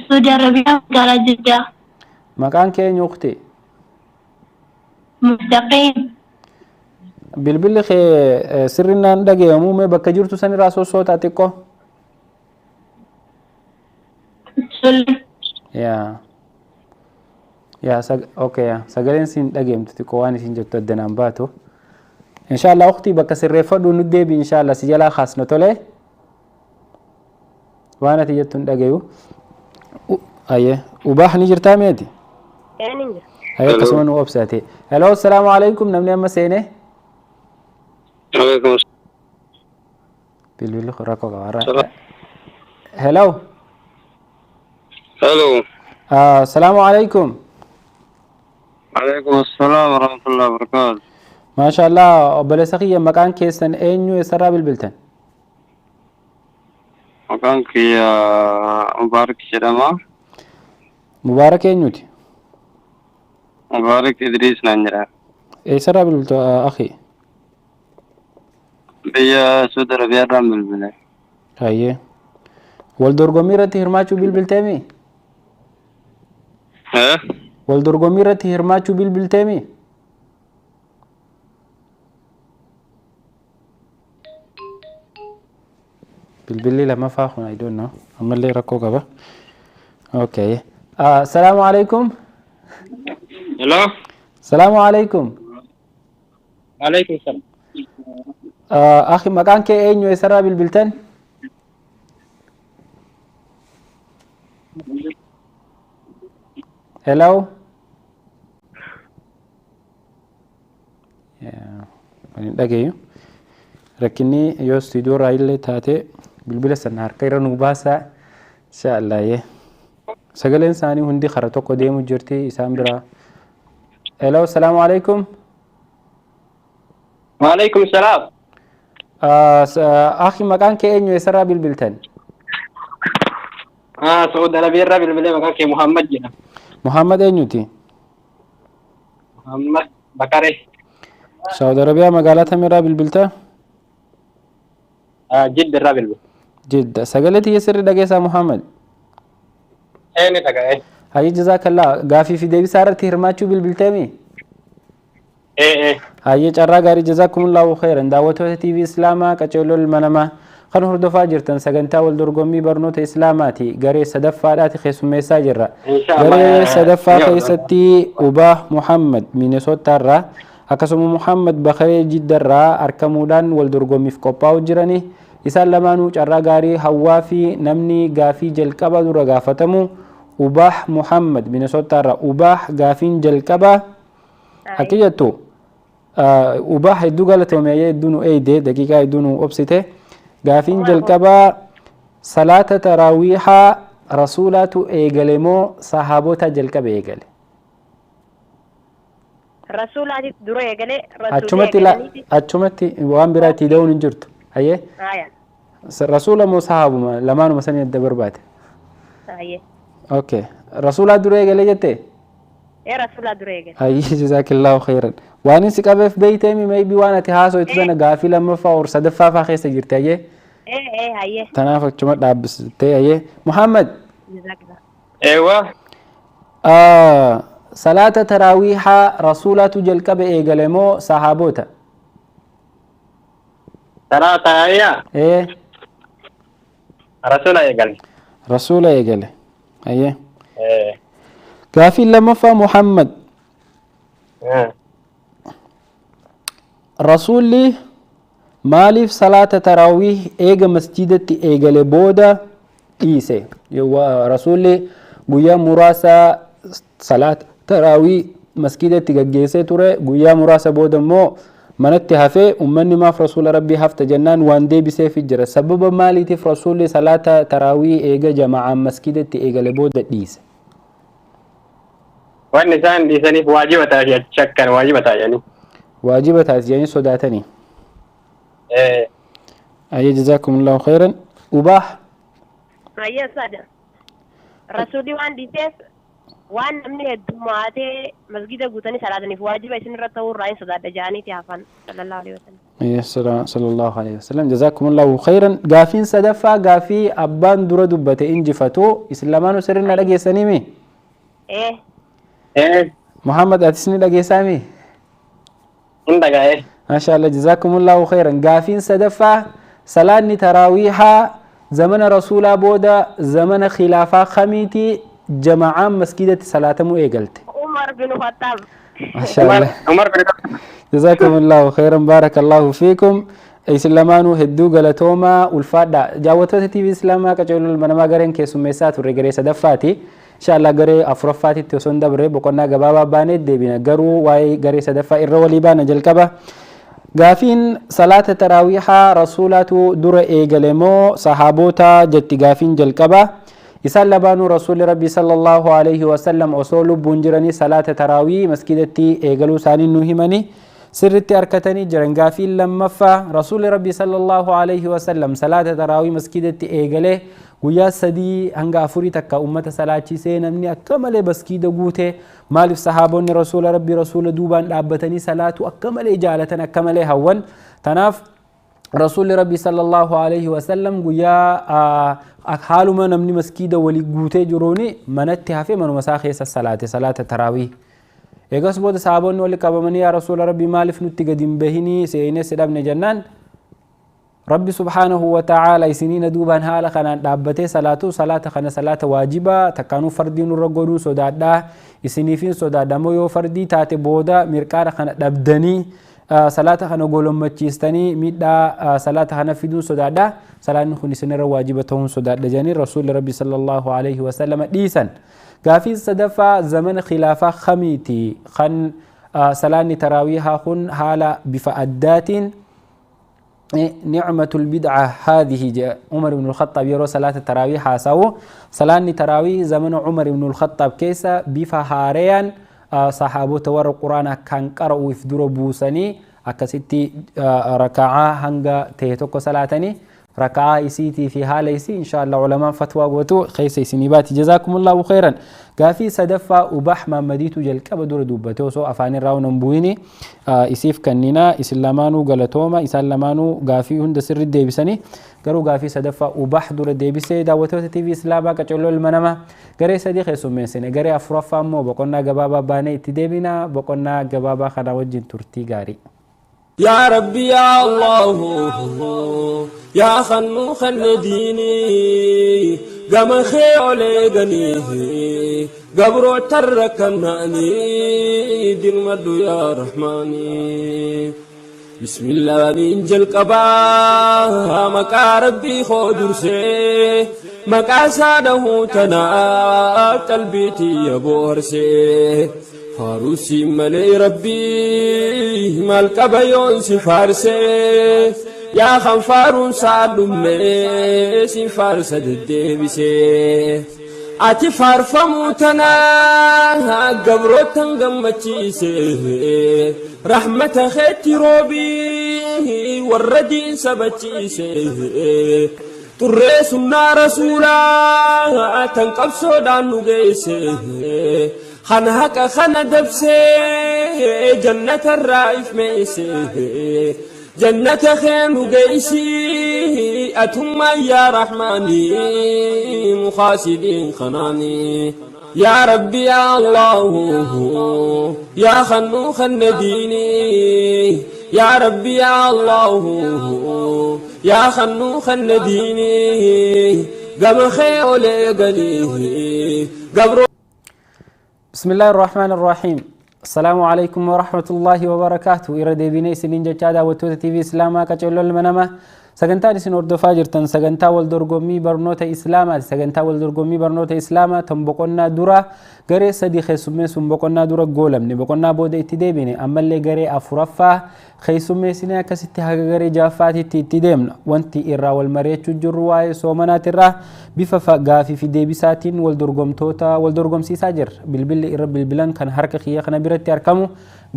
Saudi Arabiyaa magaalaa Jiddaa. Maqaan kee eenyu uktii? Mustaqim. Bilbilli kee sirrinnaan dhagayamu mee bakka jirtu sanirraa sossootaa xiqqoo? Tole. Yaa. Yaa sag okay yaa sagaleen siin dhageemtu xiqqoo waan isin jettu addanaan baatu. Inshaallah uktii bakka sirreeffadhu nu deebi inshaallah si jalaa kaasna tole. Waan ati jettu hin dhagayu. Ayyee Ubaah ni jirtaa meeti? Ee nin jira. Ayyee akkasuma nu obsaate. Hello, assalaamu alaikum namni amma seene. Alaikum Bilbilli rakkoo qaba. salaam. Hello. Hello. Assalaamu alaikum. Alaikum assalam warahmatullahi wabarakatuh. Maasha Allah obboleessa kiyya maqaan keessan eenyu eessarraa bilbiltan? Maqaan kiyya Mubaarak jedhama. Mubaarak eenyuti? Mubaarak Idriis naan jedhama. Eessarraa bilbiltu akhi? Biyya Saudi Arabiyaarraan bilbile. Ayyee. Wal dorgommii irratti hirmaachuu bilbilteemi? Eh? Wal dorgommii irratti hirmaachuu bilbilteemi? Bilbilli lammaffaa kun I don't know. Ammallee rakkoo qaba. Okay. Assalaamu alaikum. Hello. Salaamu alaikum. Alaikum salam. Akhi maqaan kee eenyu eessarraa bilbiltan? Hello. Yeah. Kan hin dhageeyu. Rakkinni yoo istuudiyoo irraa illee taate bilbila sana harka irra nu baasaa. Insha Allah yee. Sagaleen isaanii hundi kara tokko deemu jirti isaan biraa. Hello, assalaamu alaikum. Waalaikum salaam. Akhi maqaan kee eenyu eessarraa bilbiltan? Saudi Arabiyaarraa bilbilee maqaan kee Muhammad jedhama. Muhammad eenyuti? Muhammad Bakare. Saudi Arabiyaa magaalaa kamirraa bilbilta? Jidda irraa bilbile. Jidda. Sagalee tiyya sirri dhageessaa Muhammad. Ee ni dhaga'e. Hayyee jazaakallaa gaafii fi deebisaa irratti hirmaachuu bilbilteemi? Ee ee. Hayyee carraa gaarii jazaakumullahu khairan daawwattoota TV Islaamaa qaceelloo ilma namaa kan hordofaa jirtan sagantaa wal dorgommii barnoota Islaamaati garee sadaffaadhaati keessummeessaa jirra. Insha Allah. Garee sadaffaa Yoo. keessatti Ubaah Muhammad Minesotaarraa akkasuma Muhammad Bakaree Jiddarraa argamuudhaan wal dorgommiif qophaa'u jirani. Isaan lamaanuu carraa gaarii hawwaa fi namni gaafii jalqaba dura gaafatamu Ubaah Muhammad Minesotaarraa Ubaah gaafiin jalqabaa akka jettu Ubaah hedduu galatoome hedduu nu eeyde daqiiqaa hedduu nu obsite gaafiin jalqabaa salaata taraawiihaa rasuulaatu eegale moo sahaabota jalqaba eegale? Rasuulaatiif dura eegale rasuulli Achumatti la eegalaniiti. achumatti waan biraa itti da'uun hin jirtu. Hayyee Haya. rasuula moo sahaabuma lamaanuma sanii adda barbaade? Hayyee. Okay. Rasuulaa dura eegale jettee? Ee rasuulaa dura eegale. Hayyee jazaakillaahu khairan. Waan inni si qabeef beeyteemi maybe waan ati haasoitu sana gaafii lammaffaa or sadaffaa faa keessa jirti hayyee. Ee ee hayyee. Tanaaf achuma dhaabbistee hayyee. Muhammad Jazaakallaa. Eewwa. Salaata taraawiihaa rasuulaatu jalqabe eegale moo sahaabota? Salaata ayyaa. Ee Rasuula eegale. rasuula eegale. Hayyee. Ee. Gaafiin lammaffaa Muhammad rasuulli maaliif salaata taraawiih eega masjidatti eegale booda dhiise? Rasuulli guyyaa muraasa salaata taraawii masjidatti gaggeessee ture guyyaa muraasa booda immoo manatti hafee ummanni maaf rasuula rabbii hafta jennaan waan deebiseef jira. Sababa maaliitiif rasuulli salaata taraawii eega jama'aan masjidatti eegale booda dhiise? Wanni isaan dhiisaniif waajiba ta'a shakkan waajiba ta'a jedhanii. Waajiba taate jedhanii sodaatanii. Ee. Ayyee jazaakumullahu khairan. Ubaah Hayyee sada. Rasuulli waan dhiiseef waan namni heddummaatee masgida guutanii salaataniif waajiba isinirra ta'uu irraa hin sodaadha jedhaniiti hafan sallallahu alaihi wasallam. Sallallahu alaihi wasallam jazakumullahu khairan. Gaafiin sadaffaa gaafii abbaan dura dubbate injifatu isin lamaanuu sirrii na dhageessanii mi? Ee. Ee. Muhammad atis ni dhageessaa mi? Hin dhaga'e. Maasha Allah jazakumullahu khairan. Gaafiin sadaffaa salaanni taraawiihaa zamana rasuulaa booda zamana khilaafaa kamiiti jama'aan masgidatti salaatamuu eegalte? Umar bin Khattab. Maasha Allah. Umar bin Khattab. Jazakumullahu khairan barakallahu fiikum. Isin lamaanuu hedduu galatoomaa, ulfaadha. Daawwattoota TV Islaamaa qaceeluu ilma namaa, gareen keessummeessaa turre garee sadaffaati. Inshallah garee afuraffaatitti osoo hin dabre boqonnaa gabaabaa baanee deebina. Garuu waa'ee garee sadaffaa irra walii baana jalqaba. Gaafiin salaata taraawiihaa rasuulaatu dura eegale moo sahaabota jetti gaafiin jalqaba. Isaan lamaanuu rasuulli Rabbii sallallahu alaihi wasallam osoo lubbuun jiranii salaata taraawii maskiidatti eegaluu isaanii nu himanii sirritti harkatanii jiran. Gaafiin lammaffaa, rasuulli Rabbii sallallahu alaihi wasallam salaata taraawii maskiidatti eegalee guyyaa 3 hanga 4 takka ummata salaachisee, namni akka malee maskiida guute. Maaliif? Sahaabonni rasuula Rabbii rasuula duubaan dhaabbatanii salaatu akka malee jaalatan, akka malee hawwan. Tanaaf rasuulli Rabbii sallallahu alaihi wasallam guyyaa haaluma namni maskiida walii guutee jiruuni manatti hafee manuma isaa keessa salaate salaata taraawii. Eegas booda sahaabonni wali qabamanii, "Yaa rasuula Rabbii, maaliif nutti gadi hin bahinii seenee si dhabne?" jennaan, "Rabbi subhaanahu wa ta'aala isiniina duubaan haala kanaan dhaabbatee salaatu, salaata kana salaata waajibaa takkaanuu fardii nurra godhuu sodaadhaa, isiniifin sodaadha ammoo yoo fardii taate booda mirqaana kana dhabdanii salaata kana golommachiistanii miidhaa salaata kana fiduun sodaadha, salaanni kun isinirra waajiba ta'uun sodaadha" jedhanii rasuulli Rabbi sallallahu alaihi wasallam dhiisan. Gaafii sadaffaa, zamana khilaafaa kamiiti kan salaanni taraawiihaa kun haala bifa addaatiin? "نعمة البدعة هذه" جاء عمر بن الخطاب يرو صلاة التراويح حاسو. صلاة التراويح زمن عمر بن الخطاب كيسا بفا هاريان صحابة ور القرآن كان قرأوا يفدروا بوسني akkasitti raka'aa hanga ta'e tokko salaatanii, raka'aa isiitii fi haala isii insha Allah ulamaan fatwaa gootu keessa isinii baati. Jazaakumullahu khayran. Gaafii sadaffaa Ubaah Maammadiitu jalqaba dura dubbate, osoo afaan irraa hin bu'ini isiif kannina. Isin lamaanuu galatooma. Isaan lamaanuu gaafii hunda sirri deebisanii, garuu gaafii sadaffaa Ubaah dura deebisee. Daawwattoota TV Islaamaa qacoloo ilma namaa, garee sadii keessummeessine. Garee afuraffaa immoo boqonnaa gabaabaa baanee itti deebina. Boqonnaa gabaabaa kana wajjin turtii gaarii. يا ربي يا الله يا خنو خن ديني قم خيولي غني قبرو تركناني دين مدو يا رحماني. بسم الله من جل قبا مكا ربي خودرسي مكا ساده تنا قلبيتي يا بورسي فاروسي ملي ربي مال قبيون سفارسي يا خنفارون سالمي سفارس الدبسي ati faarfamuu tanaa gabrootan gammachiise, rahmata keetti roobii warra diin sabachiise, xurree sunnaa rasuulaa tan qabsoodhaan nu geesse, kana haqa kana dabsee jannatarraa ifmeesse, jannata kee nu geessi atummaa yaa rahmaani mukaasidiin kanaani. يا ربي يا الله يا خنو خن ديني يا ربي يا الله يا خنو خن ديني قم خير قليه قبر. بسم الله الرحمن الرحيم. السلام عليكم ورحمة الله وبركاته. Irra deebinee isiniin jechaa, daawwattoota TV Islaamaa qaceelloo ilma namaa, sagantaan isin hordofaa jirtan sagantaa wal dorgommii barnoota Islaamaati. Sagantaa wal dorgommii barnoota Islaamaa tan boqonnaa dura garee sadii keessummeessuun boqonnaa dura goolamne, boqonnaa booda itti deebine. Ammallee garee afuraffaa keessummeessinee akkasitti haga garee ja'affaatitti itti deemna. Wanti irraa wal mari'achuu jirru waa'ee soomanaatirraa bifa gaafii fi deebisaatiin wal dorgomtoota wal dorgomsiisaa jirra. Bilbilli irra bilbilan kan harka kiyya kana biratti argamu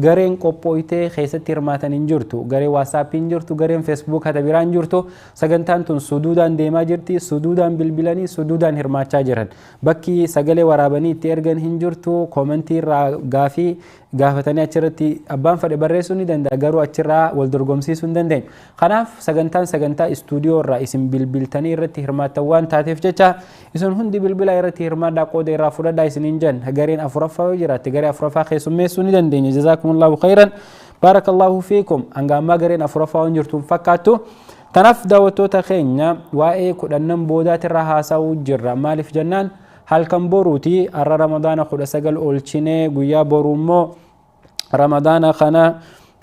gareen qophooytee keessatti hirmaatan hin jirtu, garee WhatsAppii hin jirtu, gareen Facebook hata biraan jirtu. Sagantaan tun suduudaan deemaa jirti. Suduudaan bilbilanii suduudaan hirmaachaa jiran. Bakki sagalee waraabanii itti ergan hin jirtu. Koomentii irraa gaafii gaafatanii achirratti abbaan fedhe barreessuu ni danda'a, garuu achirraa wal dorgomsiisuu hin dandeenyu. Kanaaf sagantaan sagantaa istuudiyoo irraa isin bilbiltanii irratti hirmaattan waan taateef jecha, isin hundi bilbila irratti hirmaadhaa, qooda irraa fudhadhaa isiniin jenna. Gareen afuraffaa yoo jiraatte garee afuraffaa keessummeessuu ni dandeenya. Jazaakumullahu khayran, baarakallahu fiikum. Hanga ammaa gareen afuraffaa waan jirtu hin fakkaattu. Tanaaf daawwattoota keenya, waa'ee kudhannan boodaatirraa haasa'uu jirra. Maaliif jennaan, halkan boruuti. Har'a Ramadaana 19 oolchinee, guyyaa boruu immoo Ramadaana kana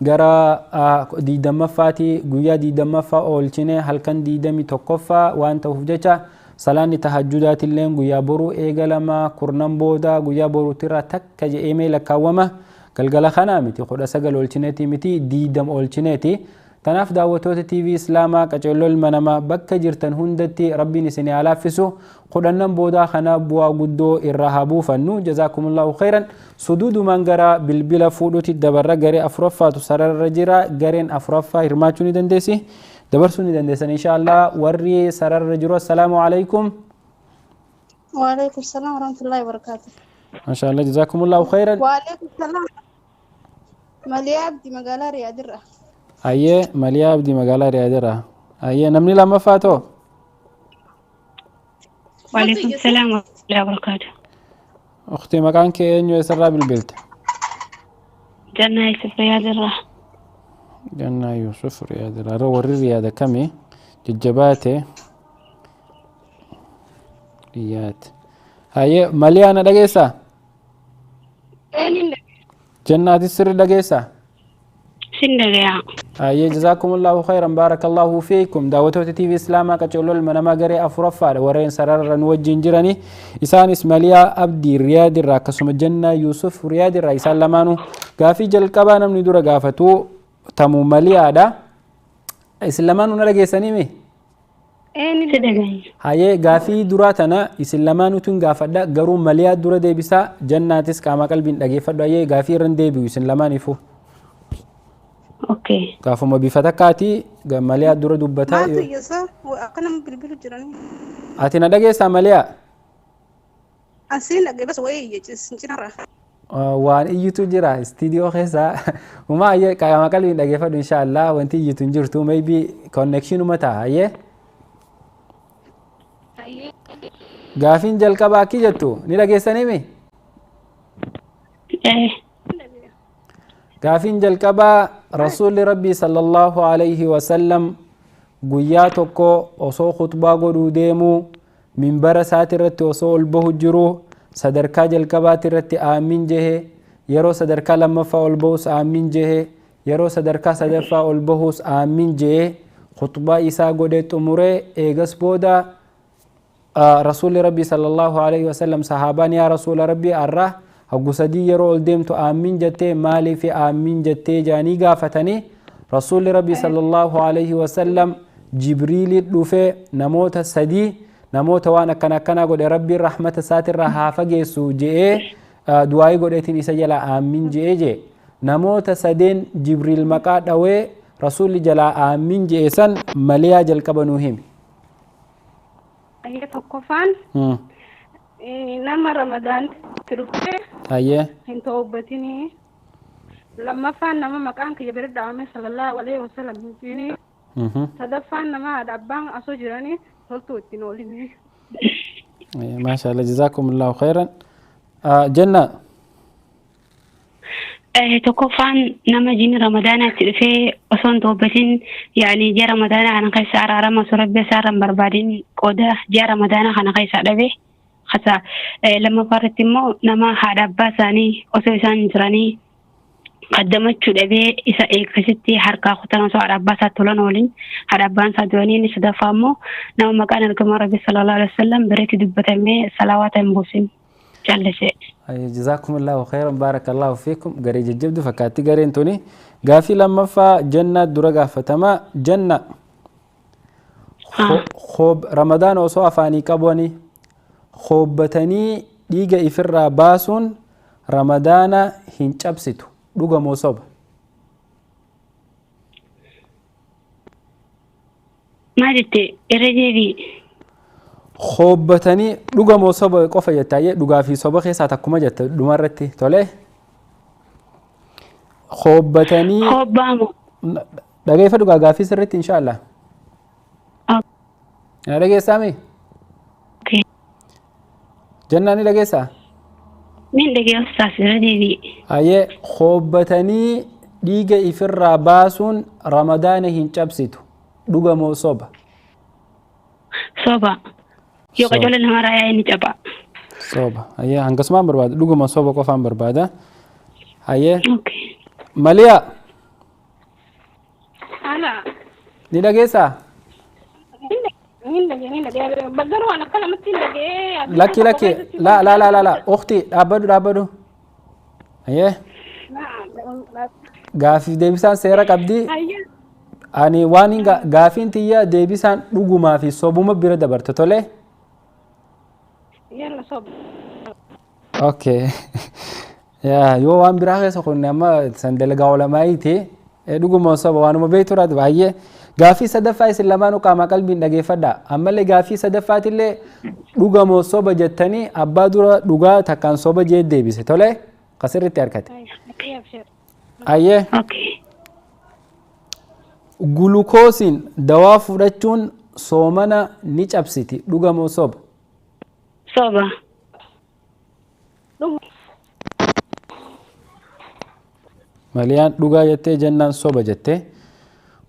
Gara 20ffaati guyyaa 20ffaa oolchine halkan 21ffaa waan ta'uuf jecha salaanni tahajjudaatilleen guyyaa boruu eegalama. Kurnan booda guyyaa boruutirraa takka je'eemee lakkaawwama. Galgala kanaa miti 19 oolchineeti miti 20 oolchineeti. Tanaaf daawwattoota TV Islaamaa qaceelloo ilma namaa bakka jirtan hundatti rabbiin isin haa laaffisu. Kudhannan boodaa kana bu'aa guddoo irraa haa buufannu. Jazaakumullahu khayran. Suduudumaan gara bilbila fuudhuutti dabarra. Garee afuraffaatu sararra jira. Gareen afuraffaa hirmaachuu ni dandeessi, dabarsuu ni dandeessan inshaallah. Warri sararra jiru, assalaamu alaykum. وعليكم السلام ورحمة الله وبركاته. Maashaallah, jazaakumullahu khayran. وعليكم السلام. Maliyaa Abdi, magaalaa Riyaadirra. Ayyee, Maliyaa Abdii, magaalaa Riyaadirra. Ayyee, namni lammaffaa too? وعليكم السلام ورحمة الله وبركاته. Ukhtii, maqaan kee eenyu, eessarraa bilbilte? Jannaa Yusuf, Riyaadirra. Jannaa Yusuf, Riyaadirra. Warri Riyaada kami jajjabaate Riyaad. Hayyee, Maliyaa, na dhageessaa? Jannaatis sirri dhageessaa? Sin dhagayaa. Hayyee, jazaakumullahu khayran, baarakallahu fiikum. Daawwattoota TV Islaamaa qaceelloo ilma namaa, garee afuraffaadha warreen sararra nu wajjin jirani. Isaanis Maliyaa Abdii Riyaadirraa akkasuma Jannaa Yusuf Riyaadirraa. Isaan lamaanuu gaafii jalqabaa namni dura gaafatu tamu Maliyaadha. Isin lamaanuu na dhageessanii mi? Si dhagaya. Hayyee, gaafii duraa tana isin lamaanutu hin gaafadha, garuu Maliyaa dura deebisaa, Jannaatis qaama qalbiin dhageeffadhu. Hayyee, gaafii irra hin deebi'u isin lamaaniifuu. Okay. Gaafuma bifa takkaati Maliyaa dura dubbataa. Maaltu iyyasa akka nama bilbilu jiranii. Ati na dhageessaa, Maliyaa? Asiin dhagee bas wayii iyya sin cinarra. Waan iyyitu jira istiidiyoo keessa. Uma ayyee, qaama qalbiin dhageeffadhu, inshaallah wanti iyyitu hin jirtu, maybe connectionuma ta'a. Ayyee. Gaafiin jalqabaa akki jettu, ni dhageessanii mi? Eh. Gaafiin jalqabaa, Rasuulli Rabbii sallallahu alayhi wasallam guyyaa tokko osoo khutbaa godhuu deemuu minbara isaati irratti osoo ol bahu jiru sadarkaa jalqabaati irratti aamin jehe, yeroo sadarkaa lammaffaa ol bahus aamin jehe, yeroo sadarkaa sadaffaa ol bahus aamin jehe, khutbaa isaa godhee xumuree. Eegas booda Rasuulli Rabbii sallallahu alayhi wasallam sahaabaan, "Yaa Rasuula Rabbii, arra haggu sadii yeroo ol deemtu aamin jettee, maaliif aamin jettee?" jaanii gaafatanii, Rasuulli Rabbii sallallahu alayhi wasallam, "Jibriili dhufee namoota sadii, namoota waan akkana akkanaa godhe Rabbiin rahmata isaatirraa haa fageessu je'ee du'aayii godheetiin isa jala aamin je'ee" jee. Namoota sadeen Jibriil maqaa dhawee Rasuulli jalaa aamin je'e san Maliyaa jalqaba nuu himi. Ayyee, tokkoffaan nama Ramadaanitti dhufee hin toobbatinii. Lammaffaan nama maqaan kiyya bira dhaabame sallallahu alaihi wasallam hin jiini. Sadaffaan nama haadha abbaan osoo jiranii toltuu ittiin oolinii. Maashaallah, jazaakumullahu khairan. Janna. Tokkoffaan nama jiini Ramadaanaatti dhufee osoo hin toobbatin, yaani ji'a Ramadaanaa kana keessa araarama osoo Rabbi isaa irra hin barbaadin qooda ji'a Ramadaanaa kana keessa dhabe. Kasa lammaffaa irratti immoo nama haadha abbaa isaanii osoo isaan jiranii qaddamachuu dhabee isa eeggasitti harkaa kutan osoo haadha abbaa isaa tolan oolin, haadha abbaan isaa du'anii. Inni sadaffaa immoo nama maqaan ergamaa Rabbi sallallahu alaihi wasallam biratti dubbatamee salawaata hin buusin callise. Jazaakumullahu khairan, baarakallahu fiikum. Garee jajjabdu fakkaatti gareen tuni. Gaafii lammaffaa Jannaa dura gaafatama. Janna, Ramadaan osoo afaanii qabanii hoobbatanii dhiiga ifirraa baasuun Ramadaana hin cabsitu, dhugamoo soba? Maal jette? Irra deebi'i. Hoobbatanii, dhugamoo soba qofa jetta. Dhugaa fi soba keessaa takkuma jetta dhumarratti, tole. Hoobbatanii. Hoobbaamu. Dhageeffadhu dhugaa gaaffii sirriitti, inshaallah. Na dhageessaami? Jannaa, ni dhageessaa? Min dhagee ustaas, irra deebi'i. Hayyee, hoobbatanii dhiiga ifirraa baasuun Ramadaana hin cabsitu, dhugamoo soba? Soba. Yoo qacola nama raayaa inni caba. Soba. Hayyee, hangasumaan barbaada, dhuguma soba qofaan barbaada. Hayyee. Maliyaa. Ni dhageessaa? Lakki lakki la la la la la ukhti dhaabbadhu dhaabbadhu. Ayyee gaafiif deebisaan seera qabdi. Ani waan hin gaafiin tiyya deebisaan dhugumaa fi sobuma bira dabarte tole. Okay. Yaa yoo waan biraa keessa kunne amma san dalagaa olamaayiiti. Dhuguma soba waanuma beektu baay'ee. Gaafii sadaffaa isin lamaanuu qaamaa qalbiin dhageeffadha. Ammallee gaafii sadaffaatillee dhugamoo soba jettanii abbaa dura dhugaa takkaan soba jee deebise tole kasirritti harkate. Ayyee. Gulukoosiin dawaa fudhachuun soomana ni cabsiti dhugamoo soba. Soba. Maliyaan dhugaa jettee jennaan soba jettee.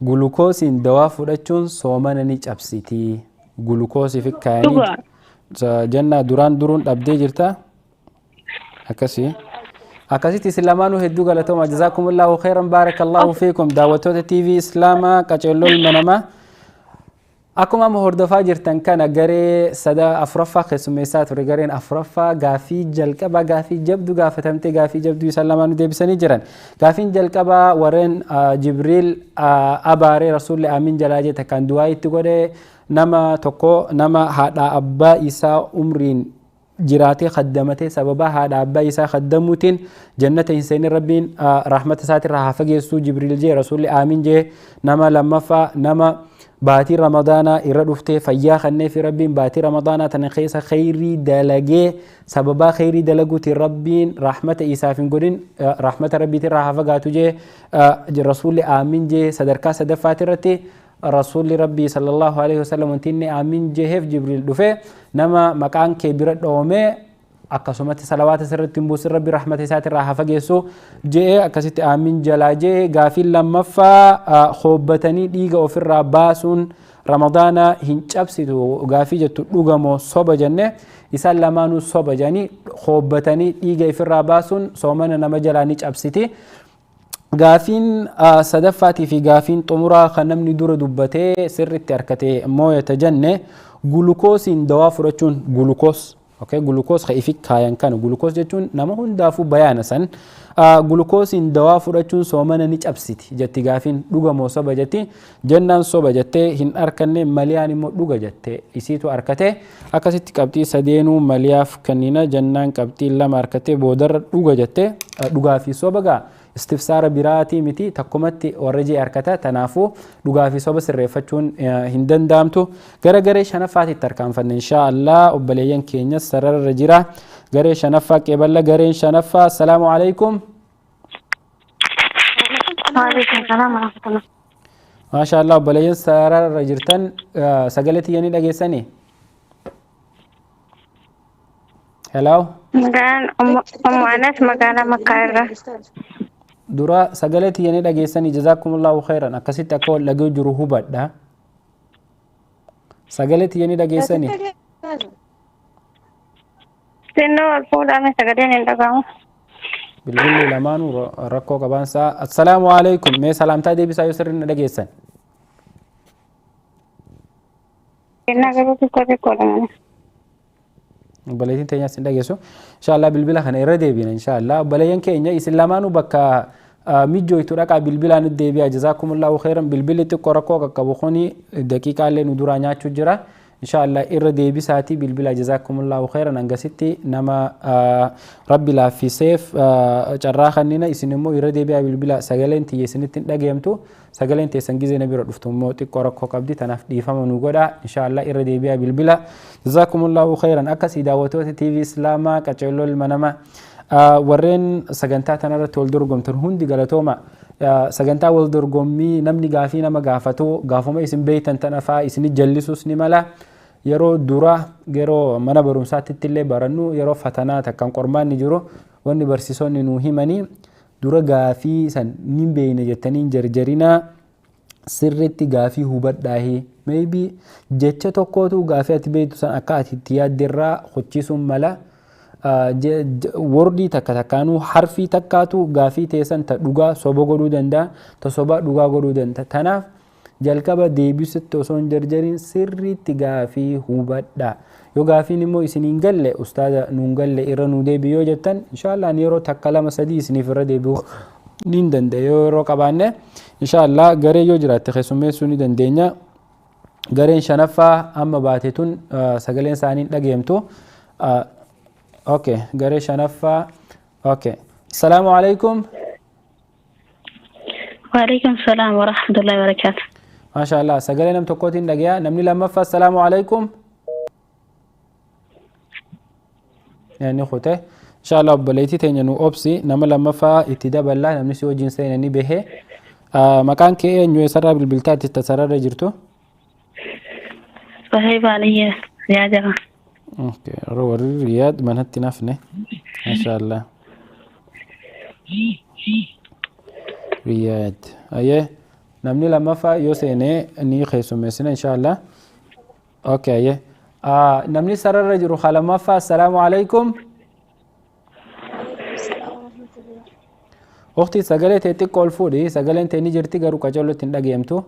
Gulukoosiin dawaa fudhachuun soomana ni cabsiti. Gulukoosii fi kaayanii jennaa duraan duruun dhabdee jirta. Akkasii. Akkasitti isin lamaanuu hedduu galatooma. Jazaakumullahu khairan baarakallahu fiikum. Daawwattoota TV Islaamaa qaceelloo ilma namaa. Akkuma amma hordofaa jirtan kana garee sada afuraffaa keessummeessaa ture gareen afuraffaa gaafii jalqabaa gaafii jabduu gaafatamtee gaafii jabduu isaan lamaanuu deebisanii jiran. Gaafiin jalqabaa warreen Jibriil abaaree rasuulli amiin jalaa jette kan du'aa itti godhe nama tokko nama haadha abbaa isaa umriin jiraatee khaddamatee sababa haadha abbaa isaa khaddamuutiin jannata hin seenin rabbiin rahmata isaatirraa haa fageessu Jibriil jee rasuulli amiin jee nama lammaffaa nama baatii ramadaanaa irra dhuftee fayyaa kanneefi rabbiin baatii ramadaanaa tana keessa khayrii dalagee sababaa khayrii dalaguutiin rabbiin rahmata isaaf hin godhin rahmata rabbiitirraa haa fagaatu jee rasuulli amiin jee sadarkaa sadaffaati irratti rasuulli rabbii sallallahu alaihi wasallam wanti inni amiin jeheef jibriil dhufe nama maqaan kee bira dhoomee akkasumatti salawaata sirriitti hin buusin rabbi rahmata isaatirraa haa fageessu je'ee akkasitti amiin jalaa je'ee gaafiin lammaffaa hoobbatanii dhiiga ofirraa baasuun ramadaana hin cabsitu gaafii jettu dhugamoo soba jenne isaan lamaanuu soba jedhanii hoobbatanii dhiiga ofirraa baasuun soomana nama jalaa ni cabsiti. Gaafiin sadaffaatii fi gaafiin xumuraa kan namni dura dubbatee sirriitti harkatee mooyata jenne gulukoosiin dawaa fudhachuun gulukoos. Okay, gulukoos ka ifi kaayan kana gulukoos jechuun nama hundaafuu bayaana san gulukoosiin dawaa fudhachuun soomana ni cabsiti jetti gaafiin dhugamoo soba jetti jennaan soba jettee hin arkanne maliyaan immoo dhuga jettee isiitu arkate akkasitti qabxii sadeenuu maliyaaf kennina jennaan qabxii lama arkatee boodarra dhuga jettee dhugaa fi soba gaa istifsaara biraatii miti takkumatti warra jee arkata tanaafuu dhugaa fi soba sirreeffachuun hin danda'amtu gara garee shanaffaatitti tarkaanfanne inshaa Allah obboleeyyan keenya sararra jira garee shanaffaa qeeballa gareen shanaffaa assalaamu alaikum. Waalaikum salaam warahmatullah. Maasha Allah obboleeyyan sararra jirtan sagalee tiyyanii dhageessanii? Hello. Maqaan Ummu Anas magaalaa Makkaa irraa. Dura sagalee tiyyanii dhageessanii jazaakumullahu khairan akkasitti akka wal dhagee jiru hubadha. Sagalee tiyyanii dhageessanii. Xinnoo wal fuudhame sagaleen hin dhagahamu. Bilbilli lamaanuu rakkoo qabaansaa. Assalaamu alaikum. Mee salaamtaa deebisaa yoo sirriin na dhageessan. Kennaa garuu xiqqoo xiqqoodha malee. Obboleettiin teenyas hin dhageessu. Inshaallah bilbila kana irra deebina inshaallah. Obboleeyyan keenya isin lamaanuu bakka mijjooytu dhaqaa bilbilaan nutti deebi'a. Jazaakumullahu khairan. Bilbilli xiqqoo rakkoo qaqqabu kuni daqiiqaallee nu duraa nyaachuu jira. Inshaallah irra deebisaatii bilbila jazaakumullahu khairan hangasitti nama rabbi laaffiseef carraa kannina isin immoo irra deebi'aa bilbila sagaleen tiyya isinitti hin dhageemtu sagaleen teessan gizee na bira dhuftu immoo xiqqoo rakkoo qabdi tanaaf dhiifama nu godha inshaallah irra deebi'aa bilbila jazaakumullahu khairan akkasii daawwattoota TV Islaamaa qaceelloo ilma namaa warreen sagantaa tanarratti wal dorgomtan hundi galatooma sagantaa wal dorgommii namni gaafii nama gaafatu gaafuma isin beeytan tana fa'aa isin jallisuus ni mala yeroo dura yeroo mana barumsaatti illee barannu yeroo fatanaa takkan qormaanni jiru wanni barsiisonni nu himanii dura gaafii san ni beeyne jettanii hin jarjarinaa sirriitti gaafii hubadhaahi maybe jecha tokkootu gaafii ati beektu san akka ati itti yaadderraa hochisuun mala wordii takka takkaanuu harfii takkaatu gaafii teessan ta dhugaa soba godhuu danda'a ta sobaa dhugaa godhuu danda'a tanaaf Jalqaba deebisutti osoo hin jarjarin sirriitti gaafii hubadha. Yoo gaafiin immoo isin hin galle, ustaaza nuun galle irra nuu deebi yoo jettan, inshaallah yeroo takka lama sadii isiniif irra deebi'uu ni danda'a. Yoo yeroo qabaanne inshaallah garee yoo jiraatte keessummeessuu ni dandeenya. Gareen shanaffaa amma baate tun sagaleen isaanii hin dhageemtu. Okay, garee shanaffaa. Okay. Assalaamu alaikum. وعليكم السلام ورحمة الله وبركاته. Maasha Allah, sagalee nam tokkootiin dhagaya. Namni lammaffaa, assalaamu alaikum. Inni kute. Inshallah obboleettii teenya nu obsi, nama lammaffaa itti daballaa, namni si wajjin seenanii bahee. Maqaan kee eenyu, eessarraa bilbiltaa, itti tasararra jirtu? صهيب علي يا جماعة. Okay, warri Riyaad manatti nafne. Maasha Allah. Riyaad. Ayyee, namni lammaffaa yoo seenee ni keessummeessina inshallah. Okay, ayyee. Namni sararra jiru haa lammaffaa, assalaamu alaikum. Ukhti, sagalee tee xiqqoo ol fuudhi, sagaleen tee ni jirti garuu qacarrootti hin dhageemtu.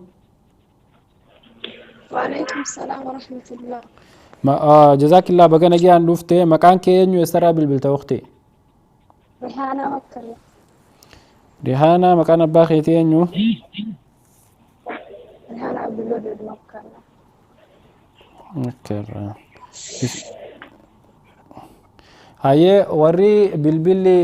وعليكم السلام ورحمة الله. Jazaakillaa, baga nagaan dhufte. Maqaan kee eenyu, eessarraa bilbilta ukhti? ريحانة مكة. Rihaanaa, maqaan abbaa keetii eenyu? ريحانة عبد الودود مكة. Makkarraa. Hayyee, warri bilbilli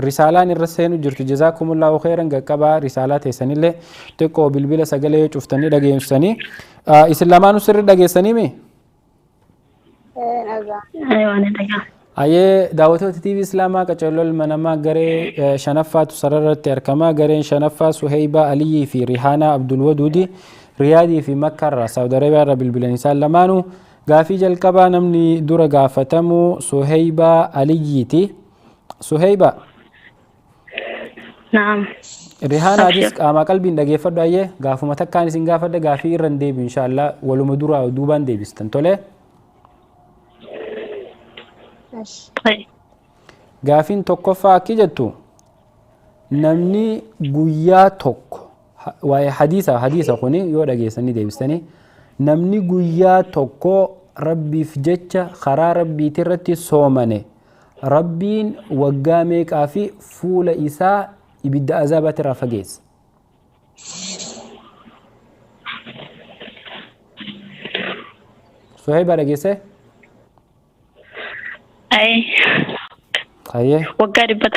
risaalaan irra seenu jirtu, jazaakumullahu khairan, qaqqabaa risaalaa teessanillee xiqqoo bilbila sagalee yoo cuftanii dhageessanii. Isin lamaanuu sirri dhageessanii? إيه نجا. أيوة أنا. Hayyee, daawwattoota TV Islaamaa, qacarroo ilma namaa garee shanaffaatu sararratti argama. Gareen shanaffaa Suheybaa Aliyyii fi Rihaanaa Abdulwaduudi, Riyaadii fi Makkaarraa, Saawud Arabiyaarraa bilbilan isaan lamaanuu. Gaafii jalqabaa namni dura gaafatamu Suheybaa Aliyyiiti. Suheybaa. نعم. Rihaanaatis qaamaa qalbiin dhageeffadhu. Ayyee, gaafuma takkaan isin gaafadha, gaafii irra hin deebi'u inshaallah, waluma duraa duubaan deebistan tole. ماشي. طيب. Gaafiin tokkoffaa akki jettu, namni guyyaa tokko, waa'ee hadiisa, hadiisa kuni yoo dhageessanii deebistanii, namni guyyaa tokko rabbiif jecha karaa rabbiiti irratti soomane, rabbiin waggaa meeqaa fi fuula isaa ibidda azaabaatti irraa fageessa? Suhayba, dhageesse? أي. Hayyee. Waggaa 100.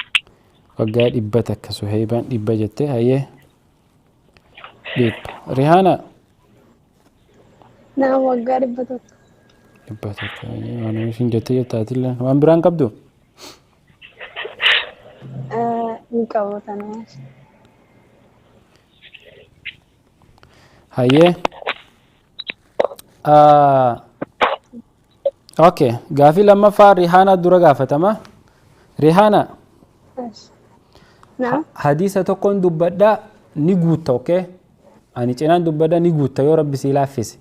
Waggaa 100, Suhaybaan 100 jette. Hayyee, 100. Rihaana? نعم, waggaa 100. 100, hayyee, waan ishin jettee jettaatillee waan biraan qabdu? Hin qabu tana. Hayyee. Okay, gaafii lammaffaa Rihaanaa dura gaafatama. Rihaana. ماشي, نعم. Hadiisa tokkoon dubbadhaa, ni guutta, okay? Ani cinaan dubbadhaa, ni guutta yoo rabbi sii laaffise.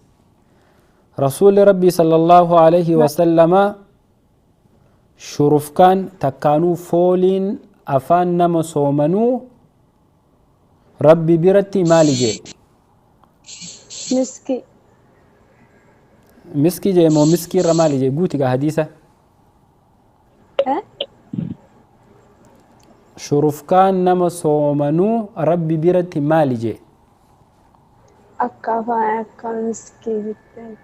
Rasuulli Rabbii sallallahu alaihi wasallama, shurufkaan takkaanuu fooliin afaan nama soomanuu rabbi biratti maali jee? Miski. Miskii jee moo miskii irra maali jee? Guuti gaa hadiisa. Eh? Shurufkaan nama soomanuu rabbi biratti maali jee? Akka afaan akka miskii jettee.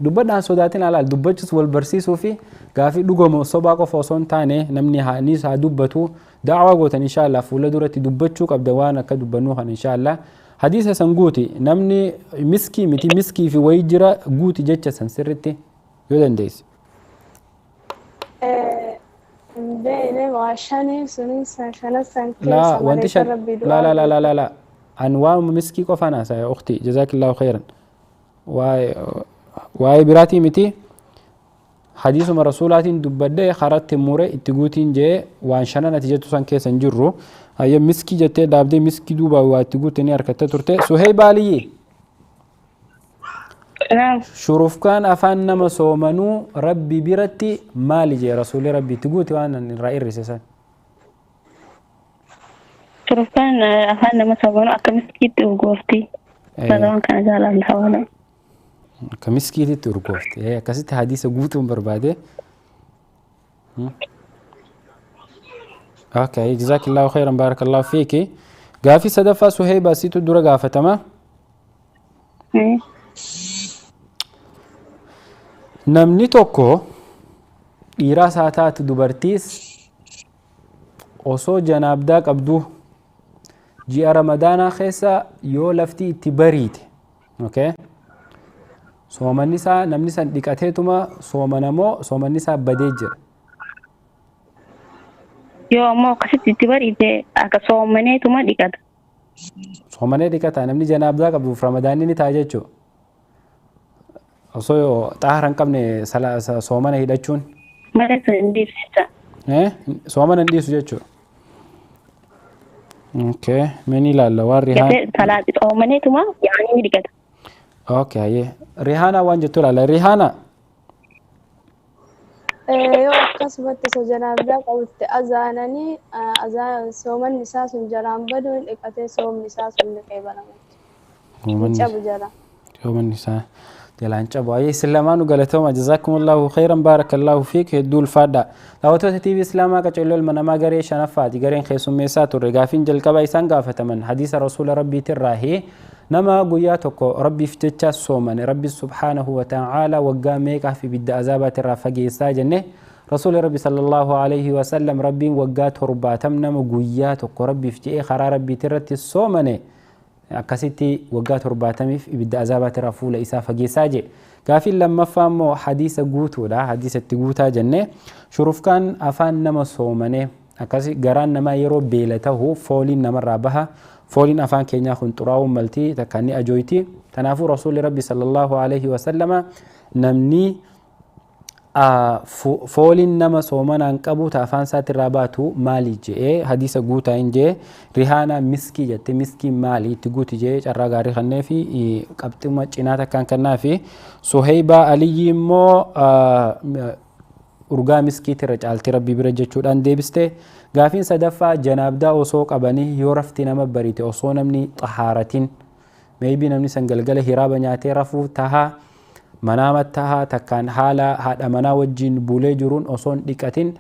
Dubbadhaan sodaatin alaal dubbachus wal barsiisuu fi gaafii dhugama sobaa qofa osoo hin taane, namni nis haa dubbatu, da'awaa gootan inshaallah fuula duratti dubbachuu qabda, waan akka dubbannuu kana inshaallah. Hadiisa san guuti, namni miskii miti, miskii fi wayii jira, guuti jecha san sirritti yoo dandeesse. Hin beekne, waa shanii sunin shana san laa keessa wanti shan maleekaa rabbii laa laa du'aa laa laa laa laa, an waanuma miskii qofaan haasaya, ukhti, jazaakillahu khairan, waa'ee biraatii miti, hadiisuma rasuulaatiin dubbadhee karatti mure itti guutiin jee, waan shanan ati jettu san keessa hin jirru. Hayya, miskii jettee dhaabdee, miskii duuba waa itti guuttanii harkattee turte. Suhee Baaliyyi. نعم. Shurufkaan afaan nama soomanuu rabbi biratti maali jee rasuulli rabbi? Itti guuti waan irraa hir'ise san. Shurufkaan afaan nama soomanu akka miskiitti urgoofti. Waan kana jaalala hawaana. Akka miskiititti urgoofti. Akkasitti hadiisa guutuun barbaade. Okay, jazakallahu khairan, barakallahu fiiki. Gaafii sadaffaa Suheebaa siitu dura gaafatama. Namni tokko dhiiraas haa taatu dubartiis osoo janaabdaa qabdu ji'a Ramadaanaa keessa yoo lafti itti bariite, okay? Soomanni isaa namni san dhiqateetuma soomana moo soomanni isaa badee jira? Yoo ammoo akkasitti itti bariite akka soomaneetuma dhiqata. Soomanee dhiqata namni janaabdaa qabduuf Ramadaanni ni ta'a jechuudha. Osoo xaahara hin qabne soomana hidhachuun. Malee sun hin dhiibsisa. Soomana hin dhiisu jechuudha. Okay, mee ni ilaalla waan Rihaan. Soomaneetuma yaa'anii ni dhiqata. Okay, hayyee. Rihaanaa waan jettu ilaalla. Rihaanaa. Yoo akkasumatti osoo janaabdaa qabutti azaananii soomanni isaa sun jalaan baduun dhiqatee soomni isaa sun ni qeebalama. Cabu jala. Soomanni isaa jalaan cabu. Hayyee isin lamaanuu galatooma. Jazaakumullahu khairan barakallahu fiik hedduu ulfaadha. Daawwattoota TV Islaamaa qaceelloo ilma namaa garee shanaffaati. Gareen keessummeessaa turre gaafiin jalqabaa isaan gaafataman hadiisa rasuula rabbiitirraahi nama guyyaa tokko rabbiif jecha soomane rabbi subhaanahu wa ta'aala waggaa meeqaaf ibidda azaabaatirraa fageessaa jenne rasuuli rabbi sallallahu alaihi wasallam rabbiin waggaa 70 nama guyyaa tokko rabbiif je'ee karaa rabbiitirratti soomane akkasitti waggaa 70 ibidda azaabaatirraa fuula isaa fageessaa jee. Gaafiin lammaffaa immoo hadiisa guutuudha. Hadiisa itti guutaa jenne shurufkaan afaan nama soomane akkasi garaan namaa yeroo beela tahu fooliin namarraa baha. Fooliin afaan keenyaa kun xuraa'uun malti takka ni ajooyti. Kanaafuu rasuulli rabbi sallallahu alaihi wasallama namni fooliin nama soomanaan qabu ta afaan isaatirraa baatu maali je'ee hadiisa guutaa hin je'e. Rihaanaa miskii jette miskiin maali itti guuti je'ee carraa gaarii kannee fi qabxuma cinaa takkaan kannaa fi Suheybaa Aliyyi immoo urgaa miskiitirra caalti rabbii bira jechuudhaan deebiste. Gaafiin sadaffaa janaabdaa osoo qabanii yoo rafti nama bariite osoo namni xahaaratiin maybe namni san galgala hiraaba nyaatee rafuu tahaa manaama tahaa takkaan haala haadha manaa wajjin bulee jiruun osoo hin dhiqatin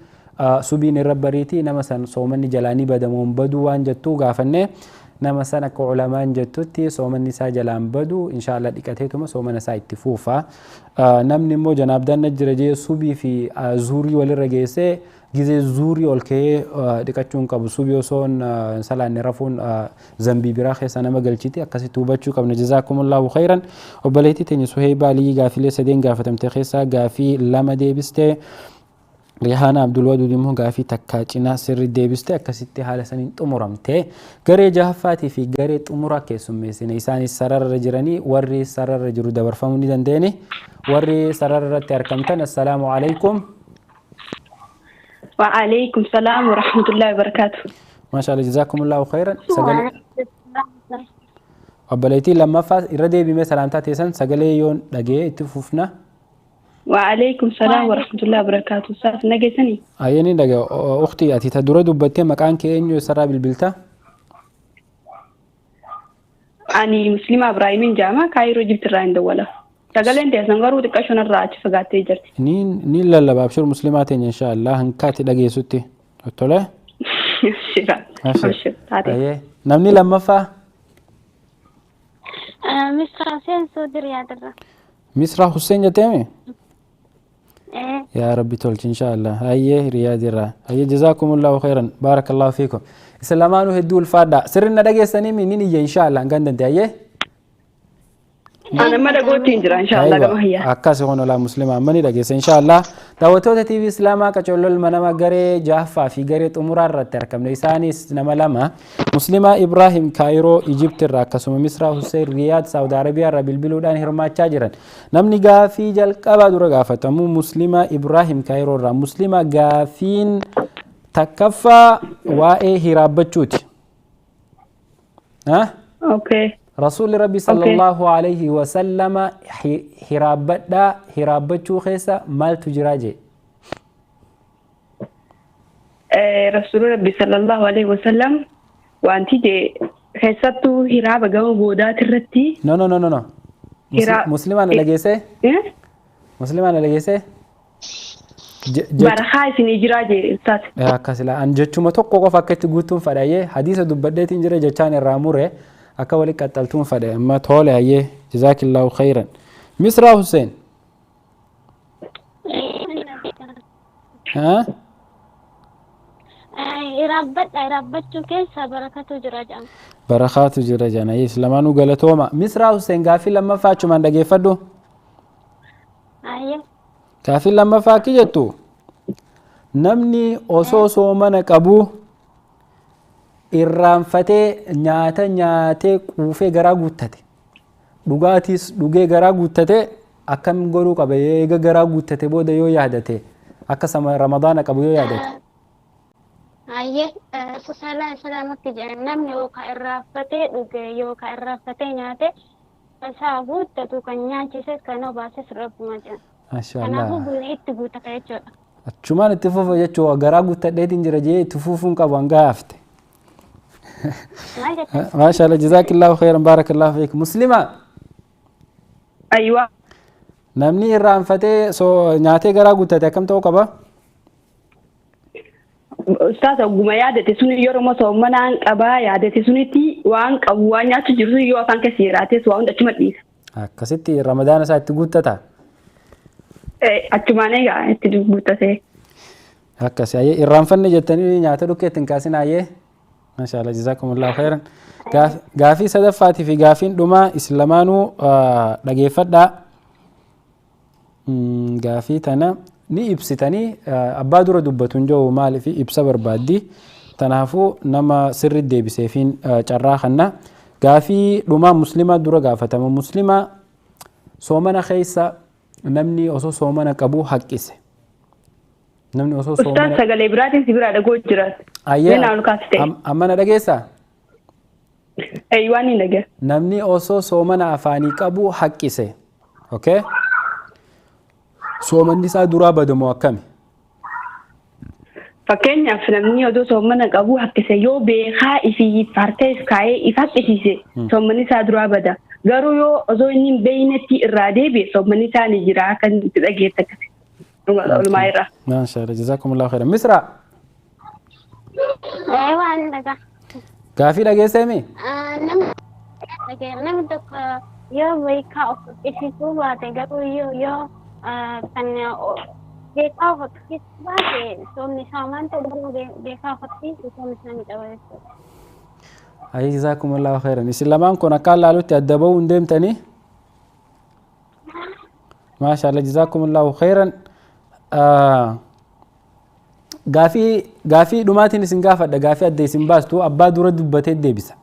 subiin irra bariiti nama san soomanni jalaanii badamuun baduu waan jettuu gaafanne nama san akka ulamaan jettutti soomanni isaa jalaan badu inshaalla dhiqateetuma soomana isaa itti fuufa. Namni immoo janaabdaan na jira jee subii fi zuurii walirra geessee gizee zuurii ol ka'ee dhiqachuu hin qabu. Subii osoo hin salaanne rafuun zambii biraa keessa nama galchiti akkasitti hubachuu qabna. Jazaakumullahu khairan. Obboleettii teenya Suheybaa Aliyyi gaafilee sadeen gaafatamte keessaa gaafii 2 deebiste. Rihaana Abdulwaduud immoo gaafii takka cinaa sirri deebiste akkasitti haala saniin xumuramte. Garee jahaffaatii fi garee xumuraa keessummeessine isaanis sararra jiranii warri sararra jiru dabarfamuu ni dandeenye. Warri sararra irratti argamtan assalaamu alaikum. Wa alaikum salaam wa rahmatullahi wa barakaatuh. Maashaallah jazaakumullahu khairan. Sagalee obboleettii lammaffaa irra deebimee salaamtaa teessan sagalee yoon dhagee itti fufna. وعليكم السلام ورحمة الله وبركاته. أستاذ نجسني. أيني دقة أختي أتي تدور دبتي مكان كأنه سراب البلتا. أني مسلمة إبراهيم جامعة كايرو جبت الراين دولة. تقول أنت يا سنغارو تكشون الراج فقعت تجرت. نين لا لا بابشر مسلمات إن شاء الله هنكاتي دقة ستي. قلت شكرا. أيه نمني لما فا. مصر حسين سودري يا درة. مصر حسين جتامي. يا ربي تولش إن شاء الله. أيه رياض الرا. أيه جزاكم الله خيرا بارك الله فيكم. سلامانو هدو الفادا سرنا دقي سنيمي نيني إن شاء الله عندنا أنت أيه. أنا ما دقوت تنجرا إن شاء الله كما هي. أكاسي هون ولا مسلمة ماني دقي إن شاء الله. دعوتو تي في إسلاما كچولول منما غري جافا في غري أمورار رتركم ليساني نملما مسلمة إبراهيم كايرو إيجيبت الرا كسوم مصر حسين رياض سعودي عربية را بالبلودان هرما تاجرن نمني غافي جل قبا دور غافتمو مسلمة إبراهيم كايرو را مسلمة غافين تكفى وإيه هرابتشوت ها أوكي رسول ربي صلى الله عليه وسلم هرابدا هرابتشو خيسا مال تجراجي رسول ربي صلى الله عليه وسلم Wanti jee keessattuu hiraaba gama boodaati irratti. No no no no no. Muslimaan dhageessee? Muslimaan dhageessee? Barakaa isinii jiraa jee ustaas. Akkasila an jechuma tokko qofa akka itti guutuun fadhayyee hadiisa dubbadheetiin jira jechaan irraa mure akka wali qaxxaltuun fadhe amma toole hayyee jazaakillaahu khayran. Misraa Hussein. Iraabbachuu keessa barakatu jira jedhama. Barakaatu jira jedhama. Islamaanuu galatooma. Misraa Hussein gaaffii lammaffaa achumaan dhageeffadhu. Gaaffii lammaffaa akki jettu namni osoo soomana qabu irraanfatee nyaata nyaatee quufee garaa guuttate dhugaatiis dhugee garaa guuttate akkam godhuu qaba eega garaa guuttate booda yoo yaadate akka ramadaana qabu yoo yaadate. Ayyee salaa salaamatti jedhan namni yookaan irraanfatee dhuge yookaan irraanfatee nyaate isaa guuttatu kan nyaachises kan obaases rabbuma jedhan. Kanaafuu guyyee itti guuttata jechuudha. Achumaan itti fufa jechuudha garaa guuttadheetiin jira jee itti fufuun qabu hanga hafte. Maashaallah jazaakillaahu khayran baarakallaahu fiik. Muslima. Ayiwaa. Namni irraanfatee nyaatee garaa guuttate akkam ta'uu qaba? Ustaas oguma yaadate suni yeroo soomanaan qabaa yaadate sunitti waan qabu waan nyaatu jiru yoo afaan keessa jiraates waa hunda achuma dhiisa. Akkasitti ramadaana isaa itti guuttata? Achumaan egaa itti guuttate. Akkasi ayyee irraanfanne jettanii nyaata dhukkee ittiin kaasin ayyee. Maashaallah jazaakumullahu khairan. Gaafii sadaffaatii fi gaafiin dhumaa islamaanuu dhageeffadhaa. Gaafii tana ni ibsitanii abbaa dura dubbatu hin jiru maaliif ibsa barbaaddi. Kanaafuu nama sirri deebiseefiin carraa kanna. Gaafii dhumaa muslimaa dura gaafatama. Muslimaa soomana keessa namni osoo soomana qabu haqqise. Namni osoo soomana. Ustaas sagalee biraatiin si biraa dhagoo jira. Ayyee amma na dhageessaa? Eeyyuu ni dhageessa. Namni osoo soomana afaanii qabu haqqise. Okay? Soomanni isaa duraa badamoo akkami? Fakkeenyaaf namni odoo soomana qabu haqqise yoo beekaa ifii harka if kaa'ee if haqqisiise soomanni isaa duraa bada. Garuu yoo osoo inni hin beeynetti irraa deebi'e soomanni isaa ni jira akka itti dhageessa akkasi. Oolmaa irraa. Maashaallah jazaakumullahu khairan. Misra. Waan dhagaa. Gaafii dhageesseemi? Namni tokko yoo beekaa of haqqisiisuu baate garuu yoo kan beekaa of haqqisiisuu baate soomni isaa waan ta'u garuu beekaa of haqqisiisu soomni isaa ni qaba jechuudha. Ayi jazaakumullahu khairan. Isin lamaan kun akka laalutti adda bahuu hin deemtanii? Maashaallah jazaakumullahu khairan. Gaafii dhumaatiin isin gaafadha gaafii adda isin baastu abbaa dura dubbatee deebisa.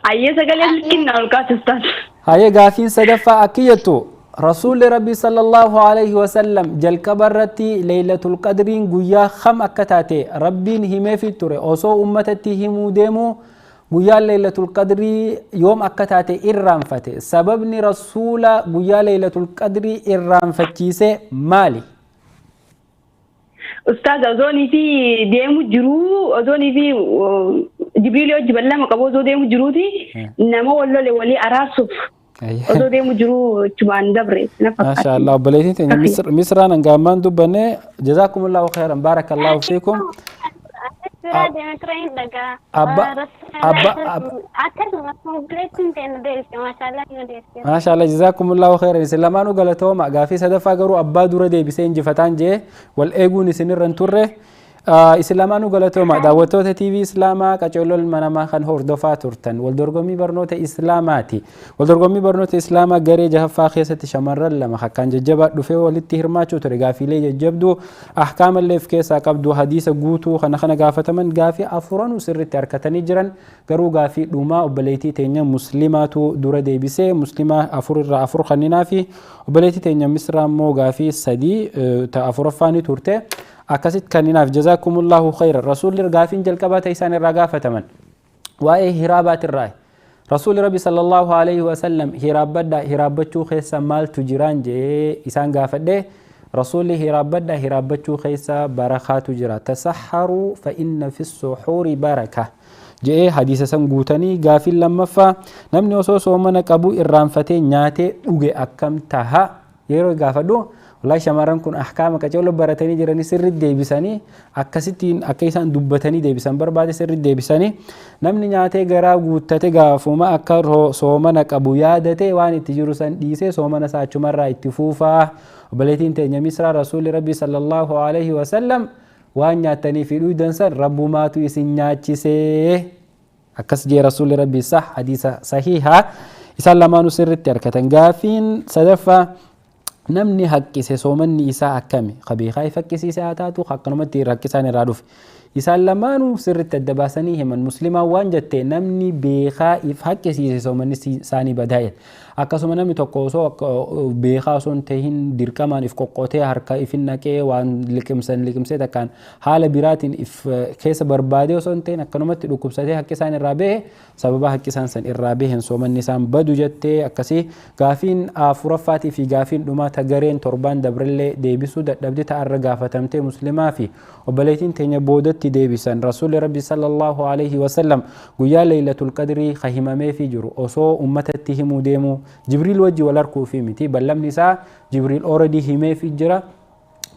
Ayyee sagalee milkinnaa ol kaase ustaas. Hayyee gaafiin sadaffaa akki jettu Rasuulli Rabbi sallallahu alaihi wasallam jalqaba irratti Laylatul Qadriin guyyaa kam akka taate Rabbiin himeefi ture osoo uummatatti himuu deemu guyyaa Laylatul Qadrii yoom akka taate irraanfate. Sababni Rasuula guyyaa Laylatul Qadrii irraanfachiise maali? Ustaaz ozoonii fi deemu jiruu ozoonii fi Jibriilii hojii bal'ama qabu osoo deemu jiruuti nama wal lole walii araarsuuf osoo deemu jiruu achumaan dabre na fakkaata. Maashaallah obboleettiin teenya Misraan hanga ammaan dubbanne jazaakumullahu khairan baarakallahu fiikum. Biraa deeme ture hin dhagaa. Akkasuma obboleettiin teenya deebiste maashaallah nu deebiste. Maashaallah jazaakumullahu khairan isin lamaanuu galatooma gaafii sadaffaa garuu abbaa dura deebisee injifataan jee wal eeguun isinirra hin turre. Isin lamaanuu galatooma daawwattoota TV Islaamaa qaceelloo ilma namaa kan hordofaa turtan wal dorgommii barnoota Islaamaati. Wal dorgommii barnoota Islaamaa garee jahaffaa keessatti shamarran lama akkaan jajjabaa dhufee walitti hirmaachuu ture gaafiilee jajjabduu ahkaamallee of keessaa qabdu hadiisa guutuu kana kana gaafataman gaafii afuranuu sirriitti harkatanii jiran garuu gaafii dhumaa obboleettii teenya muslimaatu dura deebisee muslimaa afur irraa afur kanninaa fi obboleettii teenya misraa immoo gaafii sadii ta afuraffaa ni turte. Akkasitti kanninaaf jazaakumullahu khayran rasuulli gaafiin jalqabaa ta'e isaan irraa gaafataman waa'ee hiraabaatirraa rasuulli rabbi sallallahu alaihi wasallam hiraabbadhaa hiraabbachuu keessa maaltu jiraan jee isaan gaafadhe rasuulli hiraabbadhaa hiraabbachuu keessa barakaatu jira tasahharuu fa inna fi suhuuri baraka Je'ee hadiisa san guutanii. Gaafiin lammaffaa, namni osoo soomana qabu irraanfatee nyaatee dhuge akkam taha? Yeroo gaafadhu, wallahi shamarran kun ahkaama qaceeloo baratanii jiranii sirriitti deebisanii, akkasittiin akka isaan dubbatanii deebisan barbaade sirriitti deebisanii. Namni nyaatee garaa guuttate gaafuma akka soomana qabu yaadate waan itti jiru san dhiisee soomana isaa achumarraa itti fuufaa. Obboleettiin teenya Misraa, Rasuulli Rabbi sallallahu alaihi wasallam waan nyaattanii fi dhuydan san Rabbumaatu isin nyaachisee akkas jee Rasuulli Rabbi. Sah, hadiisa sahihaa isaan lamaanuu sirriitti argatan. Gaafiin sadaffaa, namni haqqise soomanni isaa akkami? Kabeekaa if haqqisiise haa taatu, akkanumatti rakkisaan irraa dhufe, isaan lamaanuu sirriitti adda baasanii himan. Muslimaan waan jette, namni beekaa if haqqisiise soomanni isaanii badaa'e. Akkasuma namni tokko osoo beekaa osoo hin tahin dirqamaan if qoqqotee, harka ifin naqee, waan liqimsan liqimsee, takkaan haala biraatiin if keessa barbaadee osoo hin tahin akkanumatti dhukkubsatee haqqi isaan irraa bahe, sababa haqqi isaan san irraa bahen soomanni isaan badu jettee. Akkasii gaafiin afuraffaatii fi gaafiin dhumaa ta gareen torbaan dabrellee deebisuu dadhabde ta'arra gaafatamtee Muslimaa fi obboleettiin teenya boodatti deebisan. Rasuulli Rabbi sallallahu alaihi wasallam guyyaa Leeylatul Qadrii ka himameefii jiru osoo ummatatti himuu deemuu Jibriil wajji wal arguu fi miti, ballamni isaa Jibriil already himeefii jira.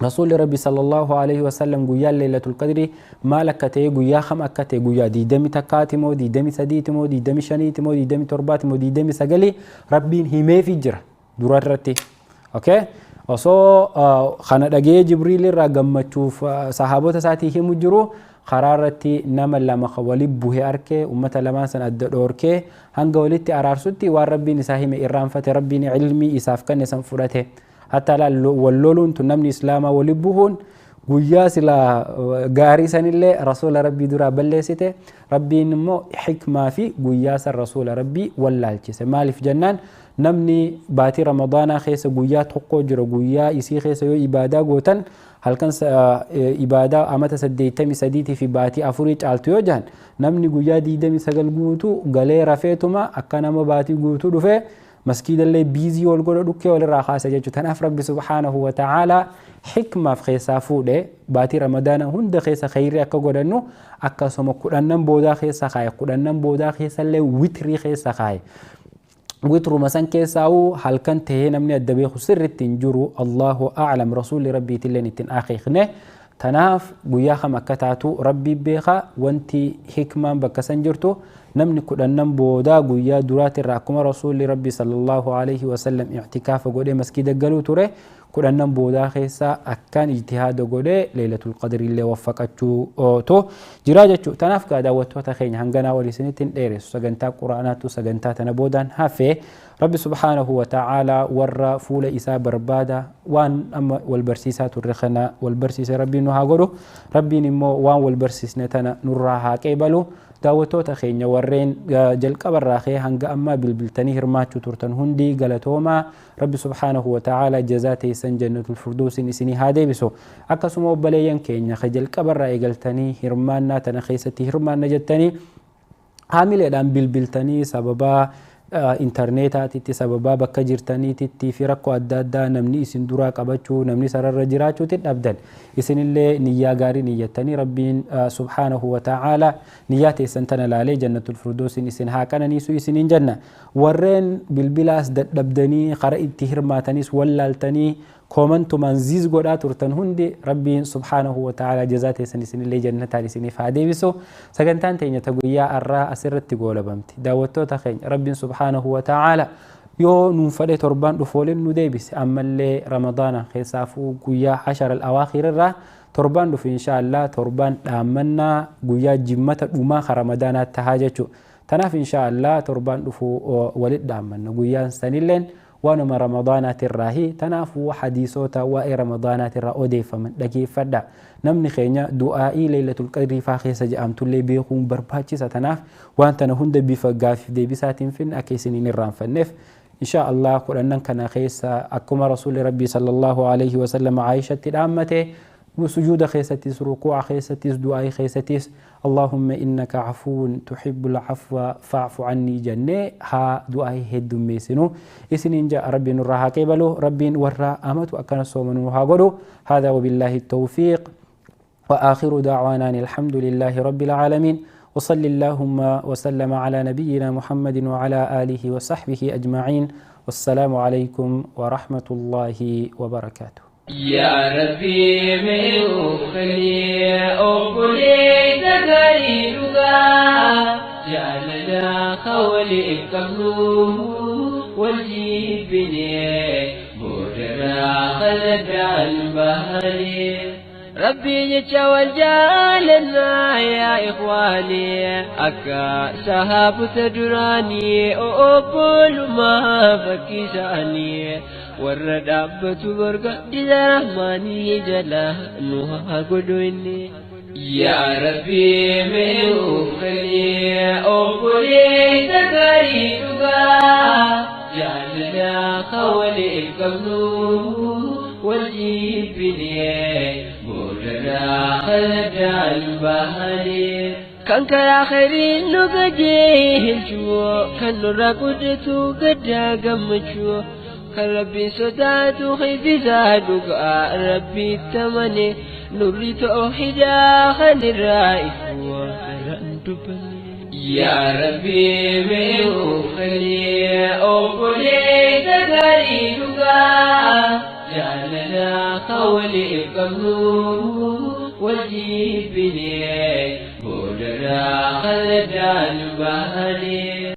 Rasuulli Rabbi sallallahu alaihi wasallam guyyaa Leeylatul Qadrii maal akka ta'e, guyyaa kam akka ta'e, guyyaa 21ti moo 23ti moo 25ti moo 27ti moo 29, Rabbiin himeefii jira dura irratti. Okay? Osoo kana dhagee Jibriil irraa gammachuuf sahaabota isaatii himu jiru, karaa irratti nama lama wali buhe arkee, ummata lamaan san adda dhoorkee hanga walitti araarsutti waan Rabbiin isaa hime irraanfate. Rabbiin ilmii isaaf kenne san fudhate. Hatta wal loluun tun, namni Islaamaa wali buhuun, guyyaa silaa gaarii sanillee Rasuula Rabbii duraa balleessite. Rabbiin immoo xikmaa fi guyyaa san Rasuula Rabbii wallaalchise. Maaliif jennaan, namni baatii Ramadaanaa keessa guyyaa tokko jira, guyyaa isii keessa yoo ibaadaa gootan halkan ibaadaa amata 83 fi baatii 4 caaltu yoo jahan, namni guyyaa 29 guutuu galee rafeetuma akka nama baatii guutuu dhufee maskiidallee busy wal godha, dhukkee walirraa kaasa jechuudha. Tanaaf Rabbi subhaanahu wa ta'aalaa xikmaaf keessaa fuudhe baatii Ramadaana hunda keessa khayrii akka godhannu, akkasuma kudhannan boodaa keessa kaaye, kudhannan boodaa keessallee witrii keessa kaaye. Witruma san keessaa'uu halkan tahee namni adda beeku sirritti hin jiru, Allahu a'lam, Rasuulli Rabbiitilleen ittiin akeekne. Tanaaf guyyaa kam akka taatu Rabbii beeka. Wanti hikmaan bakka san jirtu, namni kudhannan boodaa guyyaa duraatirra akkuma Rasuulli Rabbi sallallahu alaihi wasallam i'tikaafa godhee maskiida galuu ture, kudhannan boodaa keessa akkaan ijtihaada godhee Leeylatul Qadriillee waffaqachuu jira jechuudha. Tanaaf gaa daawwattoota keenya, hanganaa ol isinitti hin dheeressu. Sagantaa Quraanaatu sagantaa tana boodaan hafe. Rabbi subhaanahu wa ta'aalaa warra fuula isaa barbaada waan amma wal barsiisaa turre kana wal barsiise Rabbiin nu haa godhu. Rabbiin immoo waan wal barsiisne tana nurraa haa qeebalu. Daawwattoota keenya warreen jalqabarraa ka'ee hanga ammaa bilbiltanii hirmaachuu turtan hundi galatoomaa. Rabbi subhaanahu wa ta'aalaa jazaa teessan Jannatul Firdoosiin isinii haa deebisu. Akkasuma obboleeyyan keenya ka jalqabarraa eegaltanii hirmaannaa tana keessatti hirmaanna jettanii haamileedhaan bilbiltanii, sababaa intarneetaatitti, sababaa bakka jirtaniititti fi rakkoo adda addaa namni isin duraa qabachuu, namni sararra jiraachuutti dhabdan, isinillee niyyaa gaarii niyyattanii, Rabbiin subhaanahu wa ta'aalaa niyyaa teessan tana laalee Jannatul Firdoosiin isin haa qananiisu isiniin jenna. Warreen bilbilaas dadhabdanii, kara itti hirmaatanis wallaaltanii, koomantumaan ziiz godhaa turtan hundi, Rabbiin subhaanahu wa ta'aalaa jazaa teessan isinillee jannataan isiniif haa deebisu. Sagantaan teenya ta guyyaa arraa asirratti goolabamti. Daawwattoota keenya, Rabbiin subhaanahu wa ta'aalaa yoo nuun fedhe torbaan dhufu waliin nu deebise, ammallee Ramadaana keessaafuu guyyaa hashara al-awaakhir irraa torbaan dhufu insha Allah torbaan dhaammannaa guyyaa jimmata dhumaa ka Ramadaanaa tahaa jechuudha. Tanaaf insha Allah torbaan dhufu walit dhaammanna, guyyaan sanilleen waanuma Ramadaanaatirraahi. Tanaafuu hadiisota waa'ee Ramadaanaatirraa odeeffaman dhageeffadha. Namni keenya du'aa'ii Leeylatul Qadrii faa keessa jedhamtullee beekuun barbaachisa. Tanaaf waan tana hunda bifa gaafiif deebisaatiin finne akka isin hin irraanfanneef. Insha Allah kudhannan kana keessa akkuma Rasuulli Rabbii sallallahu alaihi wasallam Aayishatti dhaammate, sujuuda keessattis, rukuu'a keessattis, du'aa'ii keessattis "اللهم إنك عفو تحب العفو فاعف عني" jennee haa du'aa'ii heddummeessinu isiniin ja'a. Rabbiin nurraa haa qeebalu. Rabbiin warra amatu akkana soomanu haa godhu. هذا وبالله التوفيق، وآخر دعوانا أن الحمد لله رب العالمين. وصل اللهم وسلم على نبينا محمد وعلى آله وصحبه أجمعين. والسلام عليكم ورحمة الله وبركاته. يا ربي من خلي أقولي تغريبا جعلنا خولي قبله والجيبني بودنا خلد البهري ربي يتشوى جالنا يا إخواني أكا سهاب تدراني أقول ما فكيساني ورد أبت برقة رحماني جلا نوها قدويني يا ربي من خلي أقولي تكريبا جعلنا خولي قبله والجيبني بودنا خلد البهري كان كلا خير نقجيه الجو كان نراقدتو قد قمتشو كان ربي صداتو خيزي زادوك ربي التمني نوري توحيدا خل الرائف يا ربي من خلي أقولي تغريبا جعلنا خولي قبله والجيبني بودنا خلد البهري.